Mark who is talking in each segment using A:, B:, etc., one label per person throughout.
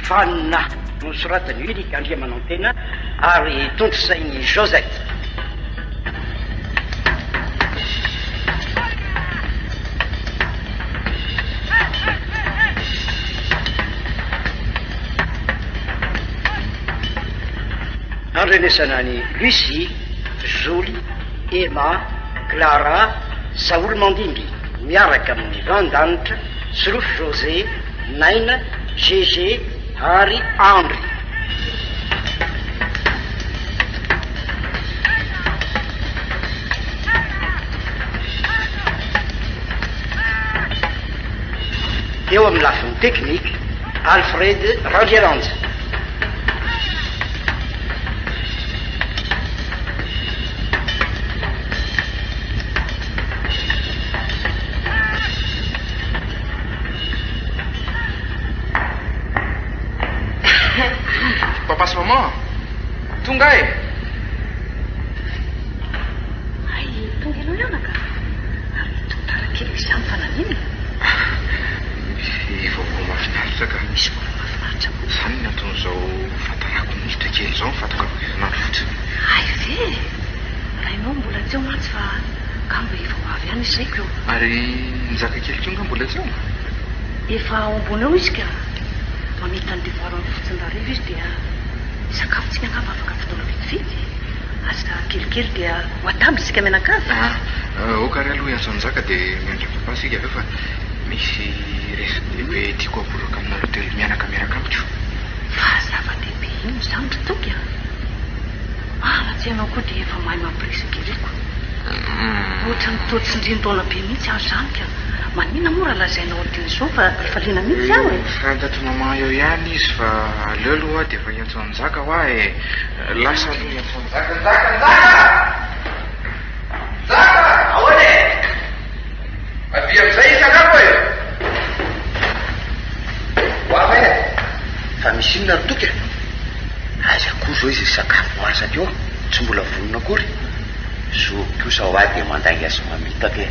A: Vanona nosoratan'i Willy Andriamanantena ary tontosain'i Josette. Andrenesana an'i Lucie, Joly, Emma, Clara, Saoly Mandimby miaraka amin'i Vandanitra, Solofo José, Naina, Gégé ary Andry. Eo amin'ny lafiny teknika, Alfred Randrialanja.
B: Papa sy maman, tonga aho e!
C: Hay, tonga ianao ianaka? Ary toa tara kely izany fa naninona?
B: Misy vaovao mahafinaritra ka.
C: Misy vaovao mahafinaritra koa?
B: Izany ny anton'izao fahatarako miditra kely izao ny fahatongavako isan'andro fotsiny.
C: Hay ve e! Rainao mbola tsy eo mantsy fa angamba efa ho avy any izy eo.
B: Ary Njaka kely koa angaha mbola tsy ao?
C: Efa ao ambony ao izy ka. Mamita ny devoirany fotsiny rahariva izy dia hisakafo tsika angamba afaka fotoana vitsivitsy. Asa kelikely dia ho atambatra isika mianakavy.
B: Ah, ok ary aloha hiantso an'i Njaka dia miandry an'i Papa isika avy eo fa misy resa-dehibe tiako haboraka aminareo telo mianaka miaraka amiko.
C: Fa zava-dehibe inona izany ry Toky a? Marina tsy ianao koa dia efa mahay mampiresaka ery ko. Ohatran'ny toa tsindrin-taona be mihitsy aho izany ka. Maninona moa raha lazainao dieny izao fa efa liana mihitsy aho e.
B: Fantatry maman eo ihany izy fa aleo aloha hoa dia efa hiantso an'i Njaka hoa e. Lasa aloha hiantso an'i Njaka. Njaka! Njaka! Njaka! Ahoana e? Avia amin'izay hisakafo e!
D: Ho avy e! Fa misy inona ry Toky e? Aiza koa izao izay sakafo masaka eo? Tsy mbola vonona akory. Zoky kosa hoa dia mandainga sy mamitaka e!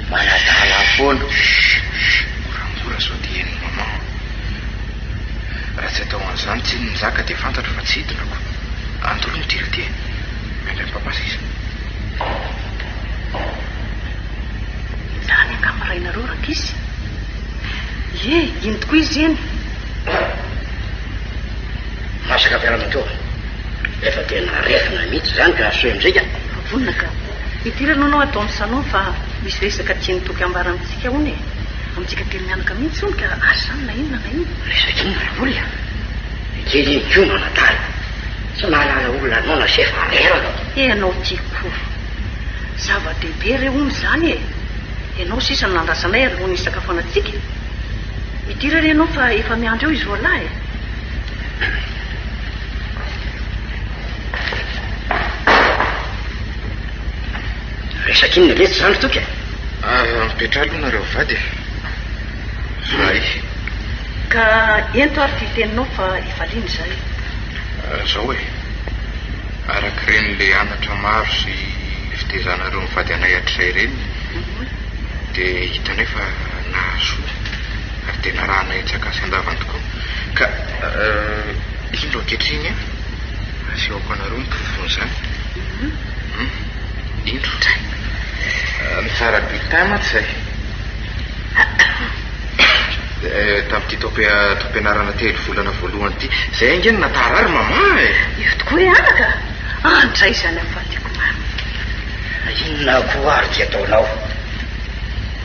D: Manadala foana.
B: Chut! Chut! Moramora sao dia henon'i maman. Raha tsy atao an'izany tsinona ny zaka dia fantatro fa tsy hidinako. Andolo midira aty e! Miandry an'i papa sisa.
C: Izany angamba rainareo rankizy? Ie, iny tokoa izy iny.
A: Masaka avy ramatoa. Efa tena refina mihitsy izany ka aseho amin'izay ka.
C: Efa vonona ka. Idirana hono ato amin'ny salon fa misy resaka tian'i Toky ambara amintsika hono e. Amintsika telo mianaka mihitsy hono ka asa izany na inona na inona.
A: Resaka inona Ravola? Kely iny koa manadala. Tsy mahalala olona noana sy efa reraka.
C: Ianao ty koa. Zava-dehibe re hono izany e! Ianao sisa no nandrasanay alohan'ny hisakafoanantsika. Midira re ianao fa efa miandry eo izy roalahy e!
A: Resaka inona letsy izany ry Toky e?
B: Mipetraha aloha nareo mivady e! Zay.
C: Ka ento ary ity teninao fa efa liana izahay.
B: Zao e! Araka ireny le anatra maro sy fitezanareo mivady anay hatrizay ireny dia hitanay fa nahasoa ary dia narahanay antsakany sy andavany tokoa. Ka indro ankehitriny an, asehoko anareo ny porofon'izany. Indro. Mizara bulletin mantsy izay. Tamin'ity taom-pianarana telo volana voalohany ity. Izay ange no nahatara ahy ry Mama e!
C: Io tokoa e anaka! Andray izany hafaliako marina.
A: Inona koa ary ity ataonao?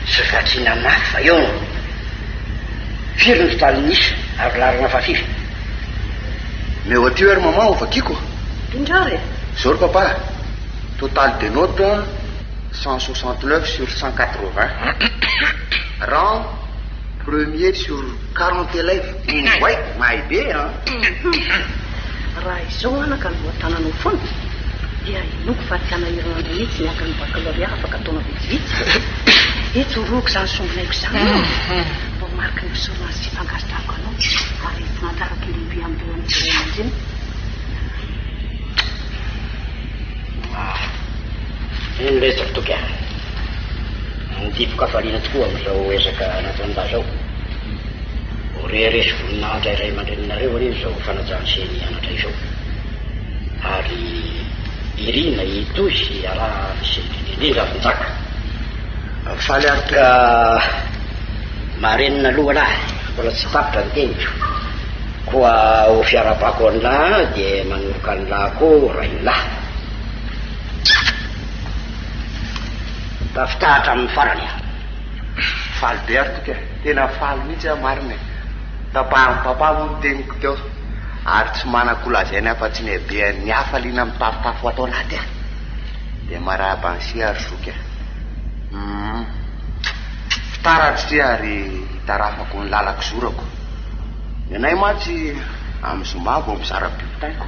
A: Tsy vakiana mafy fa eo no. Firy ny totalin'ny isa ary laharana fahafiry?
D: Omeo aty hoe ry Mama ho vakiako.
C: Indro ary e!
D: Izao ry Papa, total des notes 169 sur 180. Rang premier sur 40 élèves. Oay, mahay be an!
C: Raha izao anaka no voatananao foana dia inoako fa tsy hanahirana anao mihitsy ny haka ny baccalauréat afaka taona vitsivitsy. Etsy horohoko izany sombinaiko izany aloha mba ho mariky ny fisaorana sy fankasitrahako anao ary famantarako lehibe amin'ny lohan'ny ray aman-dreny.
A: Eny letsy ry Toky a! Midibo-kafaliana tokoa amin'izao ezaka nataon'i Mba izao. Ho rehareha sy voninahitra iray aman-dreninareo anie izao fanajan'i se ny anatra izao. Ary irina hitohy sy hiarahan'i se indrindra indrindra ry Njaka.
D: Faly ary
A: Ka marenina aloha lahy, mbola tsy tapitra ny teniko. Koa ho fiarahabako an'lah dia manoroka an'lah koa rain'lah. Tafita hatramin'ny farany aho.
D: Faly be ary Toky a! Tena faly mihitsy aho marina e! Tapahan'i Papa moa ny teniko teo ary tsy manan-ko lazaina afa-tsy ny habean'ny hafaliana mitafotafo ato anaty aho. Dia marahaba an'i Sia ry zoky a! Humm. Fitaratra ity ary hitarafako ny lalan-kizorako. Ny anay mantsy amin'ny zoma vao mizara bulletin-ko.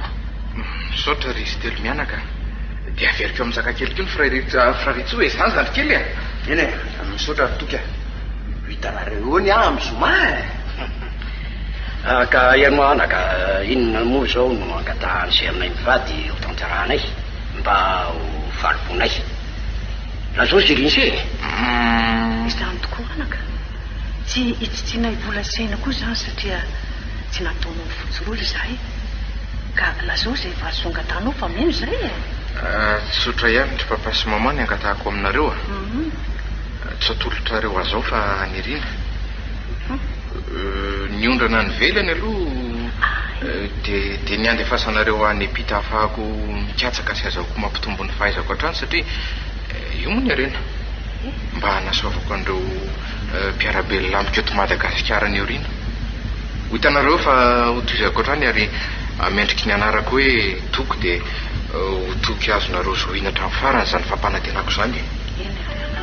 B: Misaotra ry izy telo mianaka a! Dia averiko amin'ny zaka kely koa ny Frarisoa e! Izany zandry kely e!
D: Eny e! Misaotra ry Toky a! Ho hitanareo eo ny ahy amin'ny zoma e!
A: Ka ianao anaka, inona moa izao no angatahan'i se aminay mivady ho tanterahanay mba ho falim-ponay? Lazao izay rin'i se e!
C: Izany tokoa anaka! Tsy hitsitsianay vola sy aina koa izany satria tsy nataonao fotsy rora izahay. Ka lazao izay valisoa angatahanao fa mino izay e!
B: Tsotra ihany ry papa sy maman ny angatahako aminareo a! Tsy atolotrareo ahy izao fa nirina. Ny ondrana any ivelany aloha dia dia ny handefasanareo ahy any am-pita ahafahako mikatsaka sy azahoako mampitombo ny fahaizako hatrany satria io moa ny harena. Mba hanasoavako an'ireo mpiara-belona amiko eto Madagasikara any aoriana. Ho hitanareo fa ho tohizako hatrany ary mendriky ny anarako hoe Toky dia ho toky azonareo zohiana hatramin'ny farany izany fampanantenako izany e.
C: Eny ary anaka.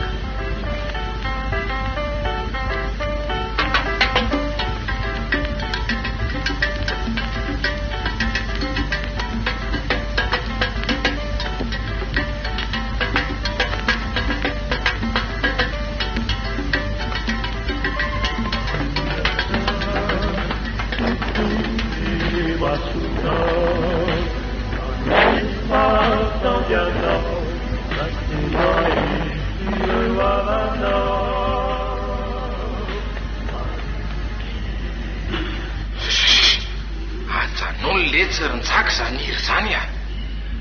B: Ajanony letsy ry Njaka izany hira izany a!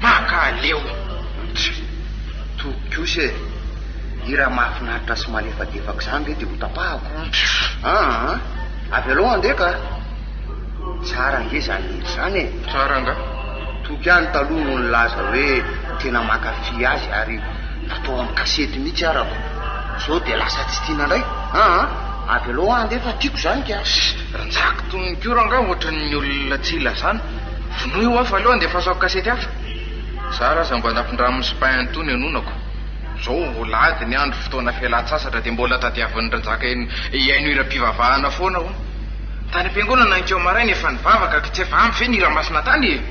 B: Mankaleo!
D: Toky kosa e! Hira mahafinaritra sy malefadefaka izany ve dia ho tapahako? Aa! Avy aloha andeha ka! Tsara ange izany hira izany e!
B: Tsara angaha?
D: Toky ihany taloha no nilaza hoe tena mankafy azy ary natao amin'ny kasety mihitsy arako. Izao dia lasa tsy tiana indray? Aa! Avy aloha andeha fa tiako izany ka!
B: Ranjako toy ny koa rangaha ohatran'ny olona tsy ilazana. Vonoy hoa fa aleo andefasako kasety hafa. Zara aza mba nampindramin'ny spain an'itony anonako. Zao mbola ady ny andro fotoana fialan-tsasatra dia mbola tadiavin'ny ranjaka hihaino hiram-pivavahana foana hono. Tany am-piangonana ninkeo maraina efa nivavaka ka tsy efa ampy ve ny hira masina tany e?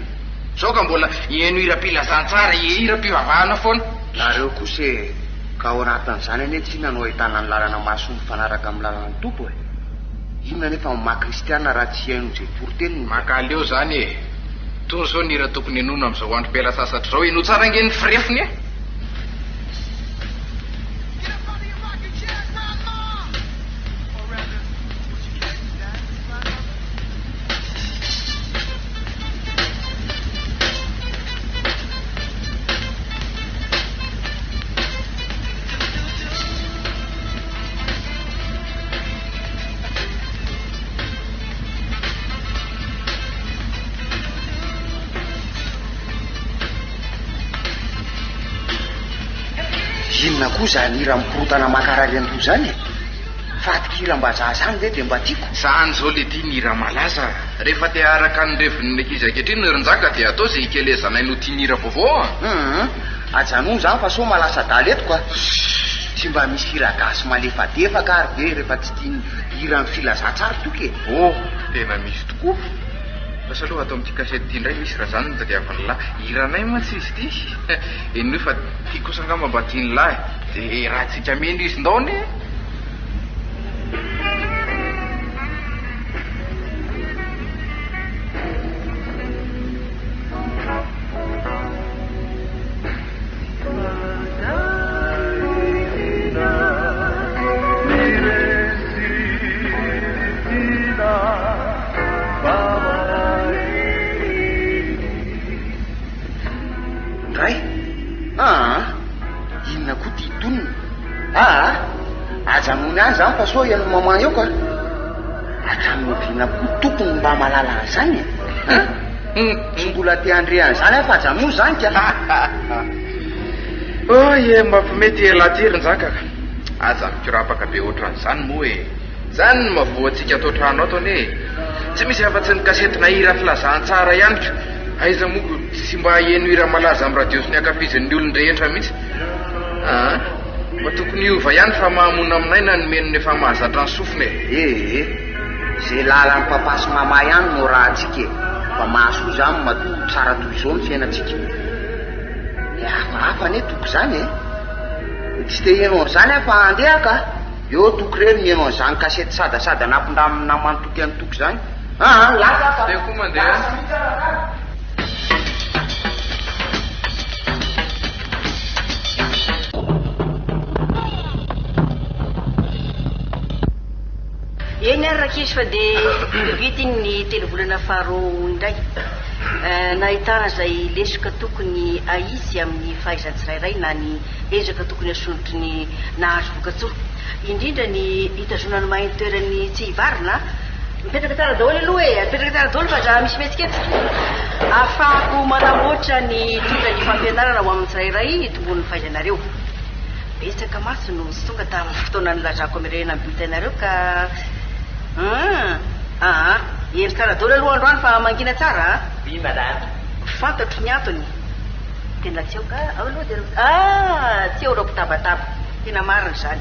B: Zao ka mbola hihaino hiram-pilazantsara, hiram-pivavahana foana.
D: Nareo kosa e! Ka ao anatin'izany anie tsinona no ahitana ny lalana mahasoa mifanaraka amin'ny lalan'ny Tompo e! Inona anefa ny maha kristiana raha tsy hihaino izay toriteniny?
B: Mankaleo zany e! Tony zao ny hira tokony henoina amin'izao androm-pialan-tsasatra izao, henoy tsara ange ny firefiny e!
D: Inona koa izany hira mikorontana mankarary andoha izany e? Faty hiram-bazaha izany ve dia mba tiako?
B: Zany zao le ty ny hira malaza a! Rehefa te haharaka ny revin'ny ankizy ankehitriny ry Njaka dia atao izay hikelezanay no tia ny hira vaovao a!
D: Hum, ajanony izany fa sao mahalasa adala eto ka! Tsy mba misy hira gasy malefadefaka ary ve rehefa tsy tia ny hiran'ny filazantsara toky e?
B: Oh! Tena misy tokoa! Lasa aloha ato amin'ity kasety ity indray misy raha zany no tadiavin'ny lahy. Hiranay mantsy izy ity. Henoy fa ity kosa angamba mba tian'ny lahy. Dia rahantsika mino izy ndao anie.
D: sao ianao maman eo ka. Hatramin'ny oviana koa tokony mba mahalala an'izany e? An? Tsy mbola te handre an'izany aho fa ajanony izany ka.
B: Oh ye, mampiomehy ty elah ty ry Njaka ka. Aza mikorapaka be ohatran'izany moa e. Zany no mahavoa antsika ato an-trano ato anie e. Tsy misy afa-tsy ny kasetina hira filazantsara ihany ka. Aiza moa ko tsy mba heno hira malaza amin'ny radio sy ny ankafizin'ny olon-drehetra mihitsy. Aa, mba tokony hiova ihany fa mahamonamonaina ny meno ny efa mahazatra ny sofina e.
D: Ee, ze lalan'i papa sy mama ihany no arahantsika e, fa mahasoa izany matoa tsara toy izao ny fiainantsika. Ny hafahafa anie toko izany e. Tsy te heno an'izany aho fa andeha aho ka. Eo Toky irery miheno an'izany kasety sadasada nampindramin'ny naman'i Toky an'i Toky izany. Aa, lasa aho ka.
B: Dia koa mandeha.
D: Lasa mihitsy aho rangahy.
C: Eny ary rankizy fa dia vita iny ny telovolana faharoa indray. Nahitana izay lesoka tokony ahitsy amin'ny fahaizan'ny tsirairay na ny ezaka tokony hasondrotry ny nahazo vokatsoa. Indrindra ny hitazonany main-toerany tsy hivarina. Mipetraka tsara daholo aloha e! Mipetraka tsara daholo fa aza misy mihetsiketsika. Ahafahako manamboatra ny tondra ny fampianarana ho amin'ny tsirairay hitomboan'ny fahaizanareo. Betsaka mantsy no tsy tonga tamin'ny fotoana nilazako hamerenana ny bulletin-nareo ka hum! Aa! Hendry tsara daholo aloha androany fa mangina tsara a!
A: Oui madame.
C: Fantatro ny antony. Tena tsy eo ka ao aloha dia Ah! Tsy eo ireo mpitabataba. Tena marina izany.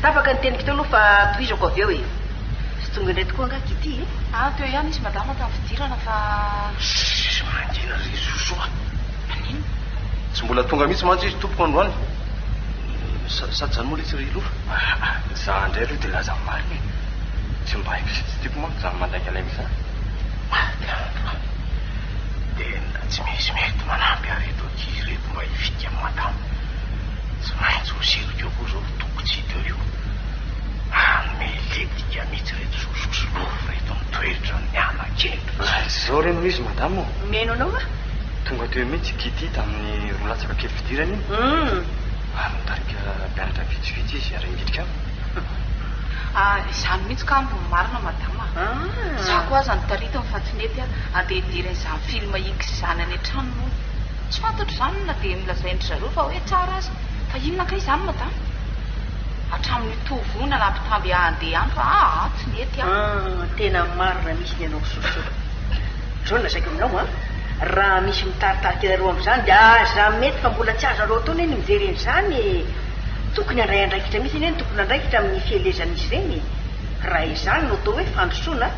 C: Tapaka ny teniko teo aloha fa tohizako avy eo e. Tsy tonga indray tokoa angaha Kitty e?
E: Ah, teo ihany izy madama tamin'ny fidirana fa.
F: Sss, mangina ry Soso a!
E: Maninona?
F: Tsy mbola tonga mihitsy mantsy izy tompoko androany. Sa, sady izany moa letsy ry Lova?
G: Aa, za indray aloha dia laza ny marina e! Tsy mba haiko sy tsy tiako manko izany mandaingalainga izany.
F: Maty andro a! Tena tsy misy mety manampy ahy ireto ankizy ireto mba hifidy amin'i madama. Tsy maintsy ho sirika eo koa izao ry Toky tsy hita eo io. Hanome letika mihitsy ireto Soso sy Lova ireto ny toetra miana-kendry.
G: Izao re no izy madama ô!
C: Mihaino anao aho.
G: Tonga teo mihitsy i Kitty tamin'ny roa latsaka kely fidirana iny. Ary nitarika mpianatra vitsivitsy izy hiara-hiditra aminy.
E: Ah, izany mihitsy kamo no marina madama a! Za koa aza notaritiny fa tsy nety aho handeha hijery an'izany film X izany any an-trano moa. Tsy fantatro izany na dia nolazain-dry zareo fa hoe tsara aza. Fa inona kay izany madama? Hatramin'io tovo io nanambitamby ahy handeha any fa aa tsy nety aho.
C: Ah, tena marina mihitsy ny anao ry Soso. Izao no lazaiko aminao an, raha misy mitaritarika anareo amin'izany dia aza mety fa mbola tsy azonareo atao anie ny mijery an'izany e! Tokony handray andraikitra mihitsy anie ny tompon'andraikitra amin'ny fielezan'izy ireny e! Raha izany no atao hoe fandrosoana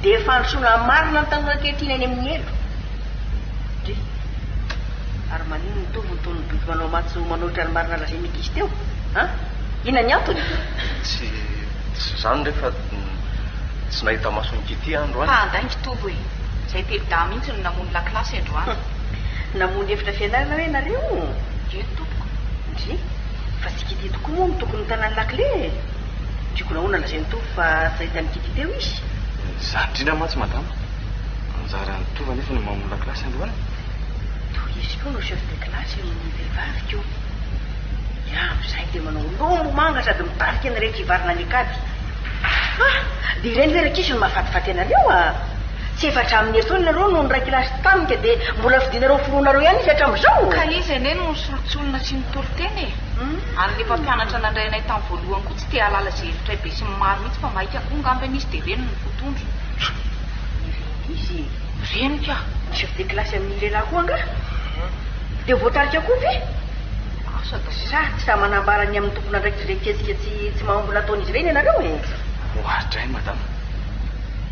C: dia fandrosoana marina ny tanora ankehitriny any amin'ny helo. Ndry. Ary maninona ny tovo ny toa ny boky manao matso manohitra ny marina lazain'ny ankizy teo? An? Inona ny antony?
F: Tsy tsy izany re fa tsy nahita maso an'i Kitty aho androany.
E: Fa andaingo Tovo e! Izay telo dahy mihitsy no namono lakilasy androany.
C: Namono efitra fianarana hoe nareo?
E: Eny tompoko.
C: Ndry. Fa tsy Kitty tokoa moa no tokony nitana ny lakile e! Ndriko nahoana lazain'i Tovo fa tsy nahita an'i Kitty teo izy?
G: Izany indrindra mantsy madama. Anjaran'i Tovo anefa no mamono lakilasy androany.
C: Toa izy koa no chef de classe eo amin'ny vehivavy ko. Dia amin'izay dia manao lombo manga sady mitarika ny rehetra hivarina any an-kady. Ah! Dia ireny ve rankizy no mahafatifaty anareo ah? Tsy efa hatramin'ny herintaona nareo no niray kilasy taminy ka dia mbola fidinareo filohanareo ihany izy hatramin'izao?
E: Ka izy anie no nisolontsolona sy nitory teny e! Ary ilay mpampianatra nandray anay tamin'ny voalohany koa tsy te hahalala izay hevitray be sy ny maro mihitsy fa maika koa angambany izy dia ireny no voatondro.
C: Ireny izy e!
E: Ireny ka!
C: Ny chef de classe amin'ny lehilahy koa angaha? Dia voatarika koa ve?
E: Asa daholo.
C: Sa tsy sahy manambara ny amin'ny tompon'andraikitra izay fihetsika tsy tsy mahomby nataon'izy ireny ianareo e?
G: Oadray madama.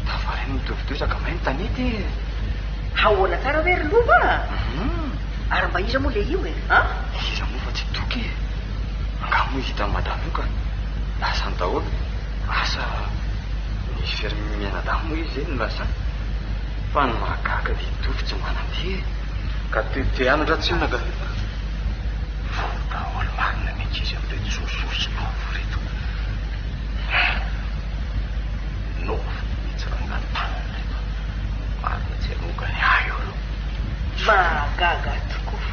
G: Tafaray mitovitovy ka may ny tanety e!
C: Ahoana tsara ve ry Lova a? Ary mba iza moa le io e? An?
G: Iza moa fa tsy Toky e! Angaha moa hitan'i madama io ka lasany daholo. Asa nisy ferme mianadahy moa izy zay no lasany? Fa ny mahagaga dia i Toky tsy mba nandeha e!
F: Ka te te hanatra tsinona ka. Voa daholo marina ny ankizy amin'ireto sosoa sy lova ireto. Nofy mihitsy rangahy tanana ireto. Marina tsy hanongany ahy eo ireo.
C: Mahagaga tokoa.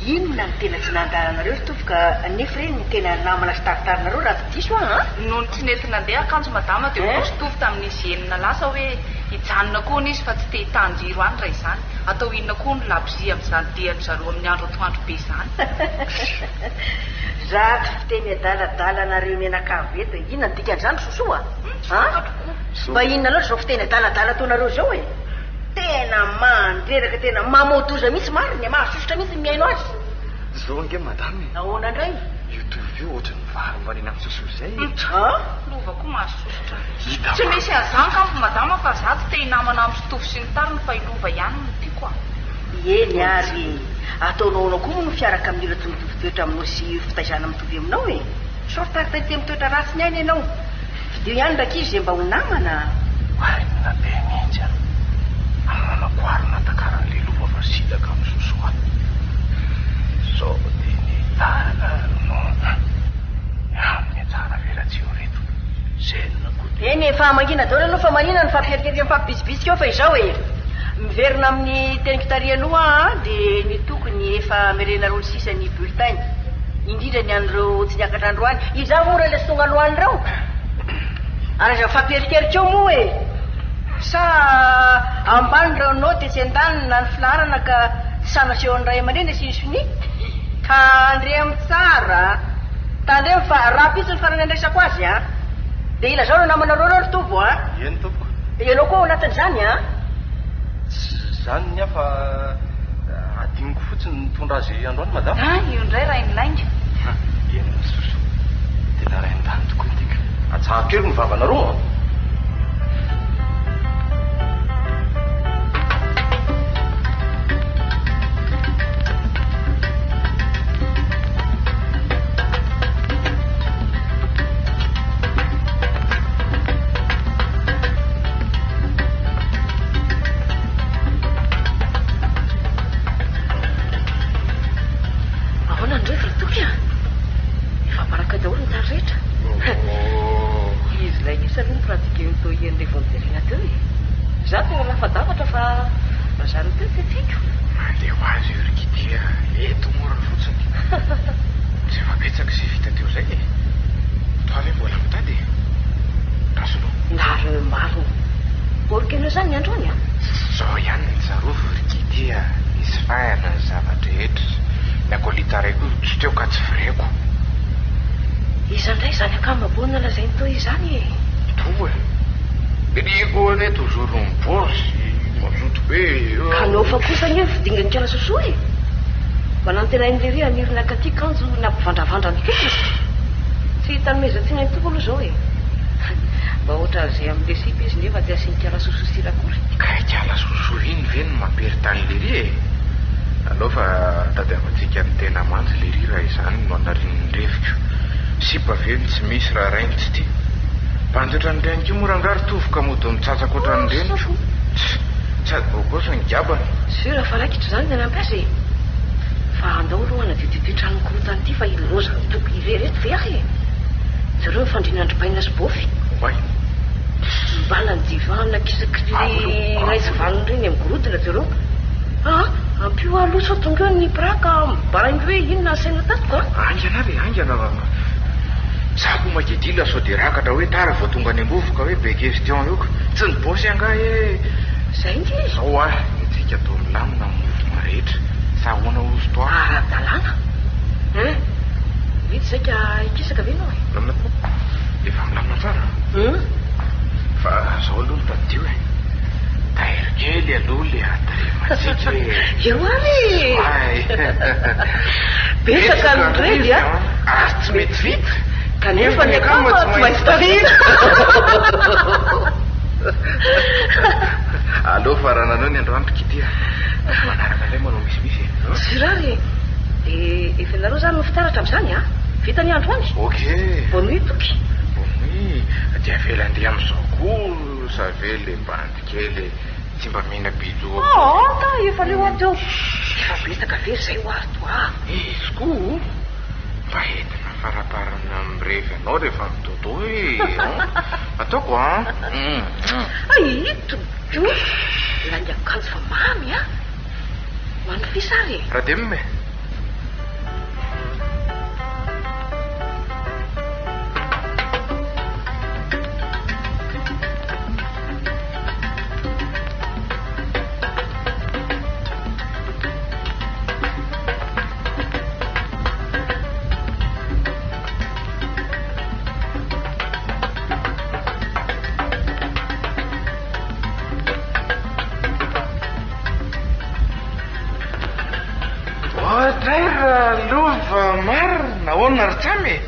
C: Inona no tena tsy nandalanareo ry Tovo ka nefa ireny no tena namana sy taritarinareo raha tsy diso aho an?
E: Nony tsy nety nandeha akanjo madama dia hoy ry Tovo tamin'izy enina lasa hoe hijanona koa hono izy fa tsy te hitan-jiro any raha izany. Atao inona koa hono labozia amin'izany dian-dry zareo amin'ny andro atoandro be izany.
C: Zato fiteny adaladala nareo mianakavy eto e! Inona no dikan'izany ry Sosoa a?
E: Tsy fantatro koa.
C: Mba inona loatra izao fiteny adaladala ataonareo izao e? Tena mandreraka tena mamoa-doza mihitsy marina e! Mahasosotra mihitsy ny mihaino azy.
G: Zao ange madame e!
C: Ahoana indray?
G: Io tovo io ohatran'ny varimbariana amin'ny sosoa izay e!
C: An?
E: Lova koa mahasosotra.
G: Hita
E: Tsy
G: fa.
E: misy an'izany kanfo madama fa za tsy te hinamana amin'ny Tovo sy ny tariny fa i Lova ihany no tiako a!
C: Eny ary e! Ataonao ahoana koa moa no fiaraka amin'ny olona tsy mitovy toetra aminao sy fitaizana mitovy aminao e? Sao ry taritaritay mitoetra ratsy ny aina ianao? Fidio ihany rankizy izay mba ho namana a!
F: Marina be mihitsy an! Ahoana koa ary natakaran'ilay lova fa sidaka amin'ny sosoa? Sao dia ny tara no mihatsara velatsihy eo reto? Zenona koa dia.
C: Eny e, fa mangina daholo aloha fa manina ny fampierikerika mifampibitsibitsika eo fa izao e! Miverina amin'ny teniko tary aloha aho an, dia ny tokony efa amerenareo ny sisa ny bulletin, indrindra ny an'ireo tsy niakatra androany, iza moa ireo ilay tonga androany ireo? Ary aza mifampierikerika eo moa e! Sa ambany ireo naoty etsy andaniny na ny filaharana ka tsy sahy nasehon'ny ray aman-dreny asiany sonia? Tandremo tsara a! Tandremo fa rahampitso ny farany andraisako azy an! Dia ilazao ireo namanareo ireo ry Tovo an!
G: Eny tompoko.
C: Ianao koa ao anatin'izany an!
G: Tsy izany ny ahy fa adinoko fotsiny ny nitondra azy androany madama.
E: Ah, io indray rainilainga.
G: Eny ry Soso, tena rain-dany tokoa ity ka. Atsaharo kely ny vavanareo an!
C: Ahoana ny revy ry Toky a? Efa baraka daholo ny tany rehetra. Izy ilay kisa aloha mi-pratiquer io tohian'ilay vao nojerena teo e. Izaho tena lafadavatra fa zareo teo tsy tiako.
B: Mandeha ho azy io ry Kitty a, eto mora fotsiny. Tsy efa betsaka izay vita teo izay e. Toa ve mbola mitady e? Rasolo.
C: Nareo marina. Orque-nao izany ny androany a?
B: Zao ihany ny tsarovy ry Kitty a, nisy fahana ny zava-drehetra. Ny acolyte iray koa tsy teo ka tsy vrai-ko.
C: Iza indray izany akama bonina lazainy toa izany e?
B: Toa e. Riko anie toujours miboss, mazoto be e.
C: Ka nofa kosa anie ny fidingan'i Kala Sosoa e! Mba nantenain'i Lery haniry nakaty kanjo nampivandravandra ny tompony. Tsy hita anomezan-tsiny an'i Tovo aloha izao e! Mba ohatran'izay amin'ilay sipa izy nefa tsy asian'i Kala Sosoa sira akory.
B: Ka i Kala Sosoa iny ve no mampiry tany Lery e? Aleo fa tadiavantsika ny tena mantsy Lery raha izany no anariany ny reviko. Sipa ve no tsy misy raha rainy tsy tia? Bandy ohatran'ireny koa moa rangahy ry Tovo ka mody mitsatsaka ohatran'ireny ko. Tss! Sady beau gosse ny gabany.
C: Sûr fa raikitra izany ny hanampy azy e! Fa andao aloha hanadio ity trano mikorontana ity fa ilaozan'i Toky irery eto ve aho e! Jereo ny fandrianan-dry Baina sy Bôfy.
B: Oay!
C: Mbana ny divan nakisaky iray sy vanony ireny amin'ny gorodona jereo. Aa! Ampio aho aloha sao tonga eo ny mpiraka mibaingo hoe inona ny saina tato ka!
B: Haingana ary e, haingana. Za koa maika dila sao dia rakatra hoe tara vao tonga any am-bovoka hoe be question eo ka. Tsy ny boss angaha e!
C: Zay nge e!
B: Zao ah, ny antsika atao milamina ny mouvement rehetra. Sa ahoana hozy toi?
C: Ara-dalàna hein! Mety zay ka hikisaka ve ianao e?
B: Milamina tokoa. Efa milamina tsara.
C: Hum.
B: Fa zao aloha no tadidio e. Tairo kely aloha le hataremantsika e.
C: Eo ary e!
B: Oay!
C: Betsaka ny revy a!
B: Ary tsy mety vita.
C: Kanefa ny akama tsy maintsy tarihina.
B: Aleo farananao ny androany ry Kitty a. Manaraka indray manao misimisy e.
C: Sûr ary e. Dia efa ianareo izany no fitaratra amin'izany a? Vita ny androany?
B: Ok.
C: Bonne nuit Toky.
B: Bonne nuit. Dia avela handeha amin'izao koa sa ve le bandy kely tsy mba mihina bijou akory.
C: Aa ka efa leo aho teo. Efa betsaka ve ry zay ho ary toa.
B: Izy koa mba entina faraparana mirevy anao rehefa midodo e. Ataoko an.
C: Ay Toky o. Ilay akanjo fa mamy a. Manofisa ary e.
B: Radem e. Manahoana ry Tsamy e?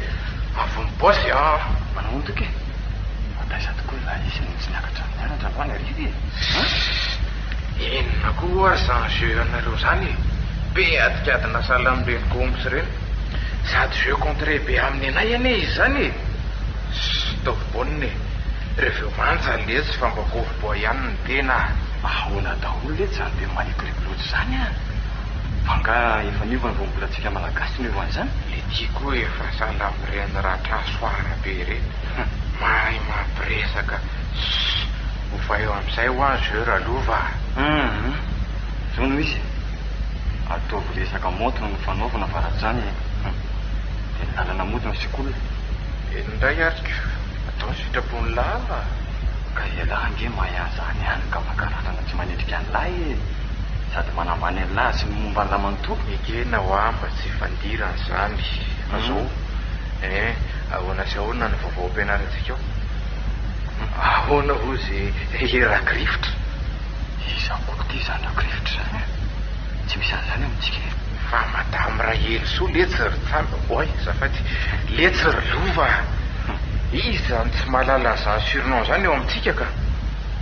B: Avy mi-boss ah!
G: Manahoana Toky e? Fa taiza tokoa ilay izy no tsy niakatra nianatra androany hariva e? An?
B: Inona koa ho'a ry zany jeu anareo zany e? Be adikadina sahala amin'ireny goms ireny. Sady jeu contre be amin'ny anay anie izy zany e! Stop bonne e! Reveo manja letsy fa mba cowboy ihany ny tena a!
G: Ahoana daholo letsy zany be marikoriko loatra zany an! Fa nga efa niova ny voambolantsika malagasy no eo an'izany?
B: Le ty koa efa sahala amin'ireny ratrasoara be ireny, mahay mampiresaka ss ovaio amin'izay hoa ny jeu Ralova a!
G: Hum zao no izy e! Ataovy resaka montre no fanaovana fa raha tsy zany hum de ny lalana mody no asiako olona.
B: Eny indray ary ko! Atao ny sitrapon'ny lava a!
G: Ka ialahy ange mahay an'izany ihany ka maka randrana tsy manendrika an'lah e! Sady manambany an'lah sy ny momba an'lah manontolo.
B: Ekena hoa mba tsy hifandirana izany fa zao eh ahoana sy ahoana ny vaovao ampianarintsika ao? Ahoana hozy i Rakrifotra?
G: Iza koa ity izany Rakrifotra izany e? Tsy misy an'izany amintsika e!
B: Fa Madame Rahelisoa letsy ry tsam, oay azafady, letsy ry Lova a! Iza no tsy mahalala an'izany surnom izany eo amintsika ka!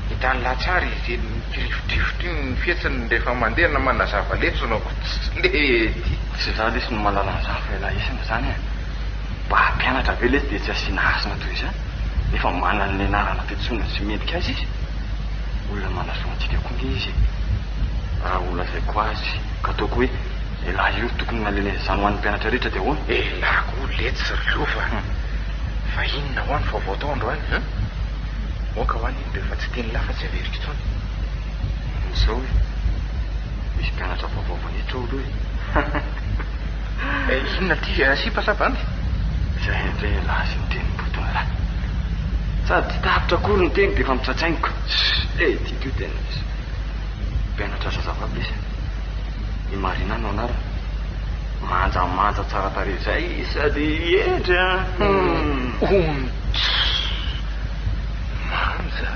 B: Hitan'lah tsara izy iny mikirifodrifotra iny ny fihetsiny rehefa mandeha na manazava lesona ko tsy mety.
G: Tsy za lesy no mahalala an'izany fa ialahy isany izany e! Mba hampianatra ve lesy dia tsy asiana hasina toy izany nefa manana ny anarana fiantsoana tsy mendrika azy izy? Olona manasoa antsika koa nge izy e! Raha ho lazaiko azy ka ataoko hoe elah io ry tokony nalena izany ho an'ny mpianatra rehetra dia ahoana?
B: Elah koa letsy ry lova a! Fa inona hoa ny vaovao tao androany an? Moka hoa iny rehefa tsy tian'lah fa tsy averiko intsony.
G: Izao e! Misy mpianatra vaovao vao niditra ao aloha e!
B: Inona ity sipa sa bandy?
G: Izay indray elah sy ny tenim-potony lah! Sady tsy tapitra akory ny teny dia efa mitsatsaingoka. Eh, ity koa tena izy. Mpianatra zazavavy lesy a. I Marina no anarany. Manjamanja tsara tarehy izay izy sady hendry a. Hum.
B: Ontss. Manja.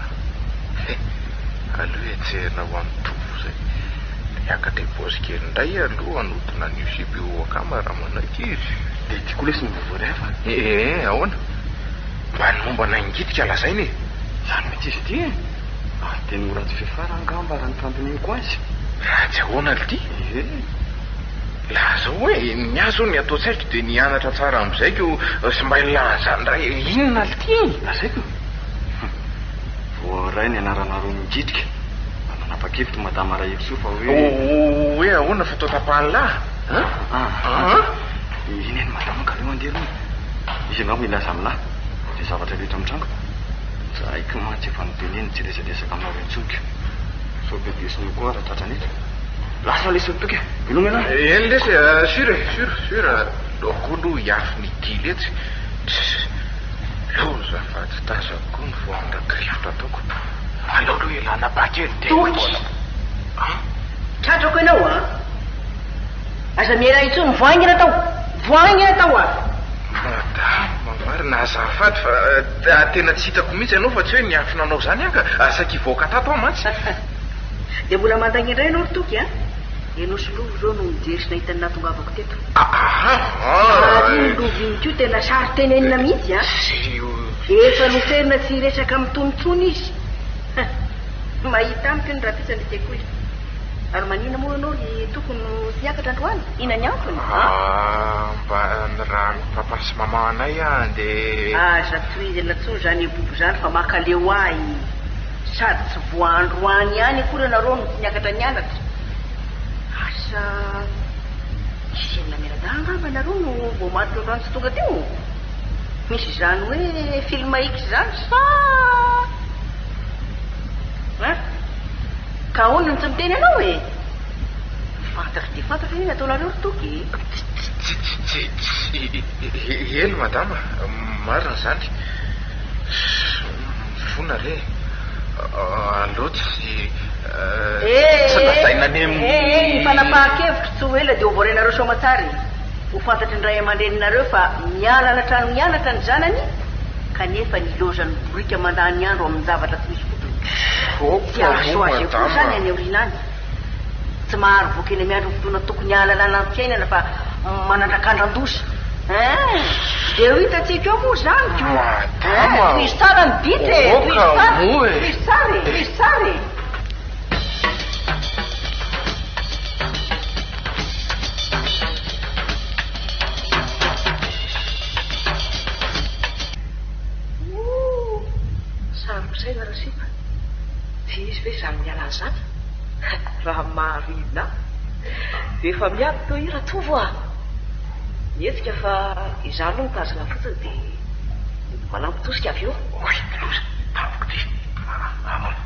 B: He. Aleo hejerina ho an'i Tovo izay. Hiakatra i Bozy kely indray aloha hanodina an'io sipa io ao akama raha manaiky izy.
G: Dia ity koa lesy ny vaovao iray hafa.
B: Eh, ahoana? Mba ny momba anay ngitika lazaina e!
G: Izany mihitsy izy ity e! Ary teny ho ratsy fiafara angamba raha ny fandinihiko azy.
B: Ratsy ahoana lty?
G: Ie.
B: Lazao hoe, ny ahy zao ny ato an-tsaiko dia ny hianatra tsara amin'izay ko sy mba hilaza indray inona lty?
G: Lazaiko? Hum. Voaray ny anaranareo mingitrika fa nanapa-kevitra madama Rahelisoa fa hoe.
B: Hoe ahoana fa toa tapahan'lah? An?
G: An? Iny eny madama ka aleo handeha aloha e. Izy angamba hilaza amin'lah izay zavatra rehetra mitranga. Tsy haiko mantsy efa noteneniny tsy hiresadresaka aminareo intsony ko. Sao bedesiny eo koa raha tratrany eto. Lasa lesy ry Toky a! Veloma ialahy.
B: Eny lesy e, sur e, sur, sur. Aleo koa aloha hiafina ity letsy. Tss. Loza fa tsy tazako koa ny voan-drakirifotra ataoko. Aleo aloha hialana ba kely dia
C: Toky!
B: mbola. An?
C: Tratrako ianao an! Aza miera intsony, voa haingana tao! Voa haingana tao a!
B: Madama marina, azafady fa tena tsy hitako mihitsy ianao fa tsy hoe niafina anao izany aho ka, saika hivoaka tato aho mantsy.
C: Dia mbola mandainga indray ianao ry Toky a! Ianao sy Lova izao no nijery sy nahita ny nahatongavako teto. Ary iny Lova iny koa tena saro-tenenina mihitsy a! Efa noferina tsy hiresaka amin'i Tony intsony izy. Mahita amiko iny rahampitso any an-tsekoly. Ary maninona moa ianao ry Toky no tsy niakatra androany? Inona ny antony?
B: Ah, mba ny raha ny papa sy maman anay aho andeha.
C: Aza tohizana intsony izany ebobo izany fa mankaleo ahy. Sady tsy voa androany ihany akory ianareo no tsy niakatra nianatra. Asa nisy enina mianadahy angamba ianareo no voamarika androany tsy tonga teo? Misy izany hoe film X izany sa? Hein? Ka ahoana no tsy miteny ianao e? Fantatro dia fantatro anie ny ataonareo ry Toky e!
B: Tsy, tsy, eny madama, marina izany. Mifona re e. Aleo tsy, tsy lazaina any amin'ny.
C: Eh, eh, ny fanapahan-kevitro tsy ho ela dia ho voarainareo soamatsara e. Ho fantatry ny ray aman-dreninareo fa miala any an-trano mianatra ny zanany kanefa nilaozan'ny boriaka mandany andro amin-javatra tsy misy fotony. Tsy hahasoa azy akory izany any aoriana any. Tsy mahary voky eny amin'ny andro ny fotoana tokony hahalalana ny fiainana fa manandrakandran-doza. Hein! Dia ho hitantsika eo moa izany ko!
B: Madama!
C: Tohizo tsara ny ditra e! Tohizo
B: Aoka
C: tsara!
B: moa e!
C: Tohizo tsara e! Tohizo tsara e! Ooh! Saro-pisaina Rasipa. Tsy hisy ve izany miala an'izany? Raha marina dia efa miady toa io Ratovo a! Mihetsika fa izaho aloha mitazona fotsiny dia manampy tosika avy eo.
F: Oay loza, tampoka ity. Amam,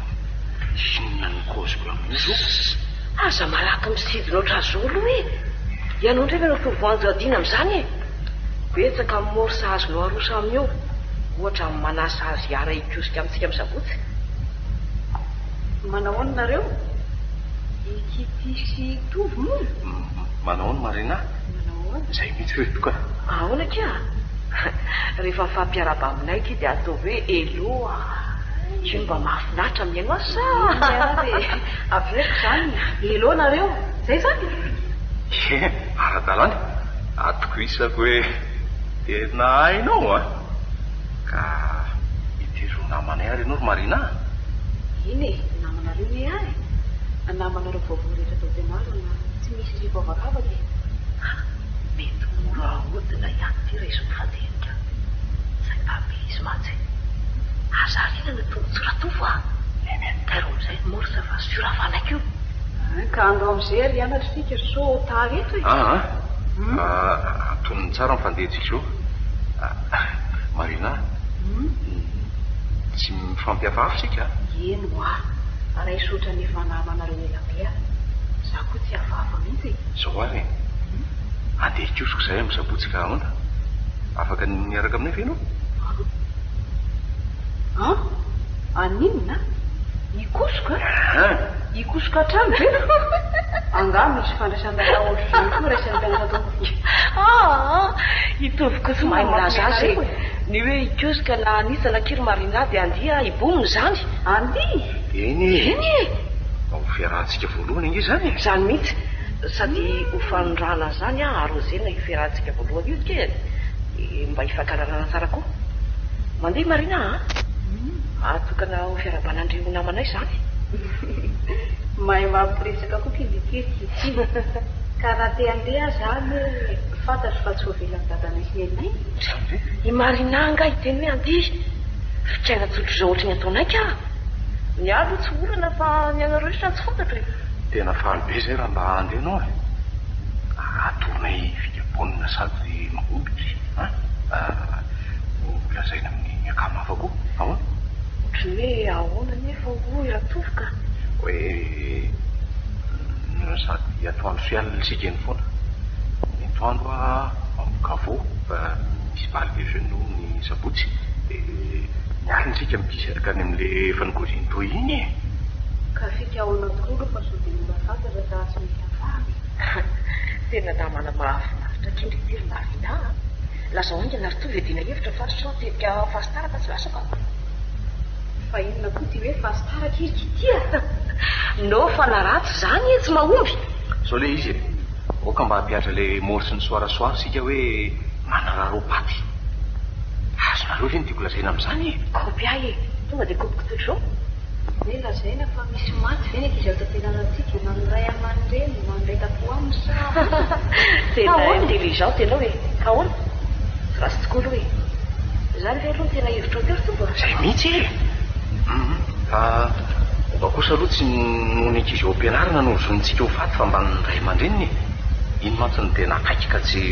F: inona no kaoziko amin'io zao?
C: Aza malaky misidina ohatr'azy aloha e! Ianao indray ve no torovoanjo adina amin'izany e? Betsaka ny morse azonao aroso amin'io, ohatra ny manasa azy hiara-hikosika amintsika amin'ny sabotsy. Manao ahoana nareo? I Kitty sy i Tovo moa?
F: Manao ahoana Marina?
C: Manao ahoana?
F: Izay mihitsy ry reto ka.
C: Ahoana akia? Rehefa mifampiarahaba aminay akia dia ataovy hoe hello a! Io no mba mahafinaritra mihaino azy sa? Eny ary e! Averiko izany, hello nareo! Izay izany?
F: Ie, ara-dalàna. Atokisako hoe tena hainao an! Ka ity ry namanay ary ianao ry Marina a!
E: Eny e, namanareo anie aho e! Namanareo vaovao rehetra ato am-pianarana, tsy misy asiako avakavaka e!
C: Ha! Mety mora ahodina ihany ity raha izy mifandinika. Saim-ba be izy mantsy e! Aza ariana ny tombontsoa Ratovo a!
F: Eny e!
C: Tairo amin'izay ny morse fa sur hafanako io.
E: Ka andao amin'izay ary hianatra isika ry sao tara eto e!
F: Aa! Antonony tsara ny fandehantsika izao. Marina, tsy mifampihafahafa isika a!
E: Eny hoa! Raiso ohatran'ny efa namanareo ela be aho. Izaho koa tsy hafahafa mihitsy e!
F: Izao ary e! Andeha hikosoka izahay amin'ny sabotsy ka ahoana? Afaka ny miaraka aminay ve ianao?
E: An? An? Haninona? Hikosoka? Hikosoka hatrany ve? Angaha misy fandraisan-dalao ohatr'izany koa raisin'ny mpianatra ato amintsika?
C: Aa! Hitovy koa tsy mahay milaza azy e! Ny hoe hikosoka na hanitsana akia ry Marina dia andia hibomina izany!
E: Andia?
F: Eny e!
C: Eny e!
F: Mba ho fiarahantsika voalohany ange izany e!
C: Izany mihitsy! Sady ho fanondrahana an'izany an, arrosena io fiarahantsika voalohany io ity e! Dia mba hifankahalalana tsara koa. Mandeha Marina a! Atokana ho fiarahabana an-dry namanay izany.
E: Mahay mampiresaka koa k'ilay Kitty ity. Ka raha te handeha aza aho anie fantatro fa tsy ho avelan'i dadanay sy neninay.
F: Izany ve?
C: I Marina angaha hiteny hoe andeha? Fikaina tsotr'izao ohatry ny ataonay ka! Ny ahy aloha tsy olana fa ny anareo sisa tsy fantatro e!
F: Tena faly be izay raha mba handeha ianao e! Atoronay fika bonne sady mahomby ity an! Ho lazaina amin'ny akama hafa koa, ahoana?
C: Ohatry ny hoe ahoana anefa hoy Ratovo ka?
F: Hoe sady atoandro sy alina isika eny foana. Ny atoandro ao amin'ny caveau fa misy bal des jeunes hono ny sabotsy dia ny alina isika mikisaka any amin'ilay efa nikaozian'i Toy iny e!
E: Ka fika ahoana tokoa aloha fa sao dia mora fantatra ka tsy misy afahana e!
C: Tena namana mahafinaritra kindry ity ry Marina a! Lazao haingana ry Tovo hiadiana hevitra fa sao tetika fast ka tsy lasa ka!
E: Fa inona koa ity hoe fast ry
C: Kitty a! No fa na ratsy izany e, tsy mahomby!
F: Zao le izy e! Aoka mba hampihatra le morse ny soarasoara isika hoe manararaopaty. Azonareo ve ny tiako lazaina amin'izany e?
C: Kaopy ahy e! Tonga dia kopiko tsotr'izao.
E: Hoe lazaina fa misy maty ve ny ankizy ato am-pianarantsika na ny ray aman-dreny na ny reta-po aminy sa ahoana?
C: Tena
E: Ahoana e?
C: intelligente ianao e! Ka ahoana? Tsy ratsy tokoa aloha e! Izany ve aloha no tena hevitrao teo ry Tovo a?
F: Izay mihitsy e! Hum fa mba kosa aloha tsy noho ny ankizy ao am-pianarana no hozonintsika ho faty fa mba ny ray aman-dreniny e! Iny mantsy no tena akaiky ka tsy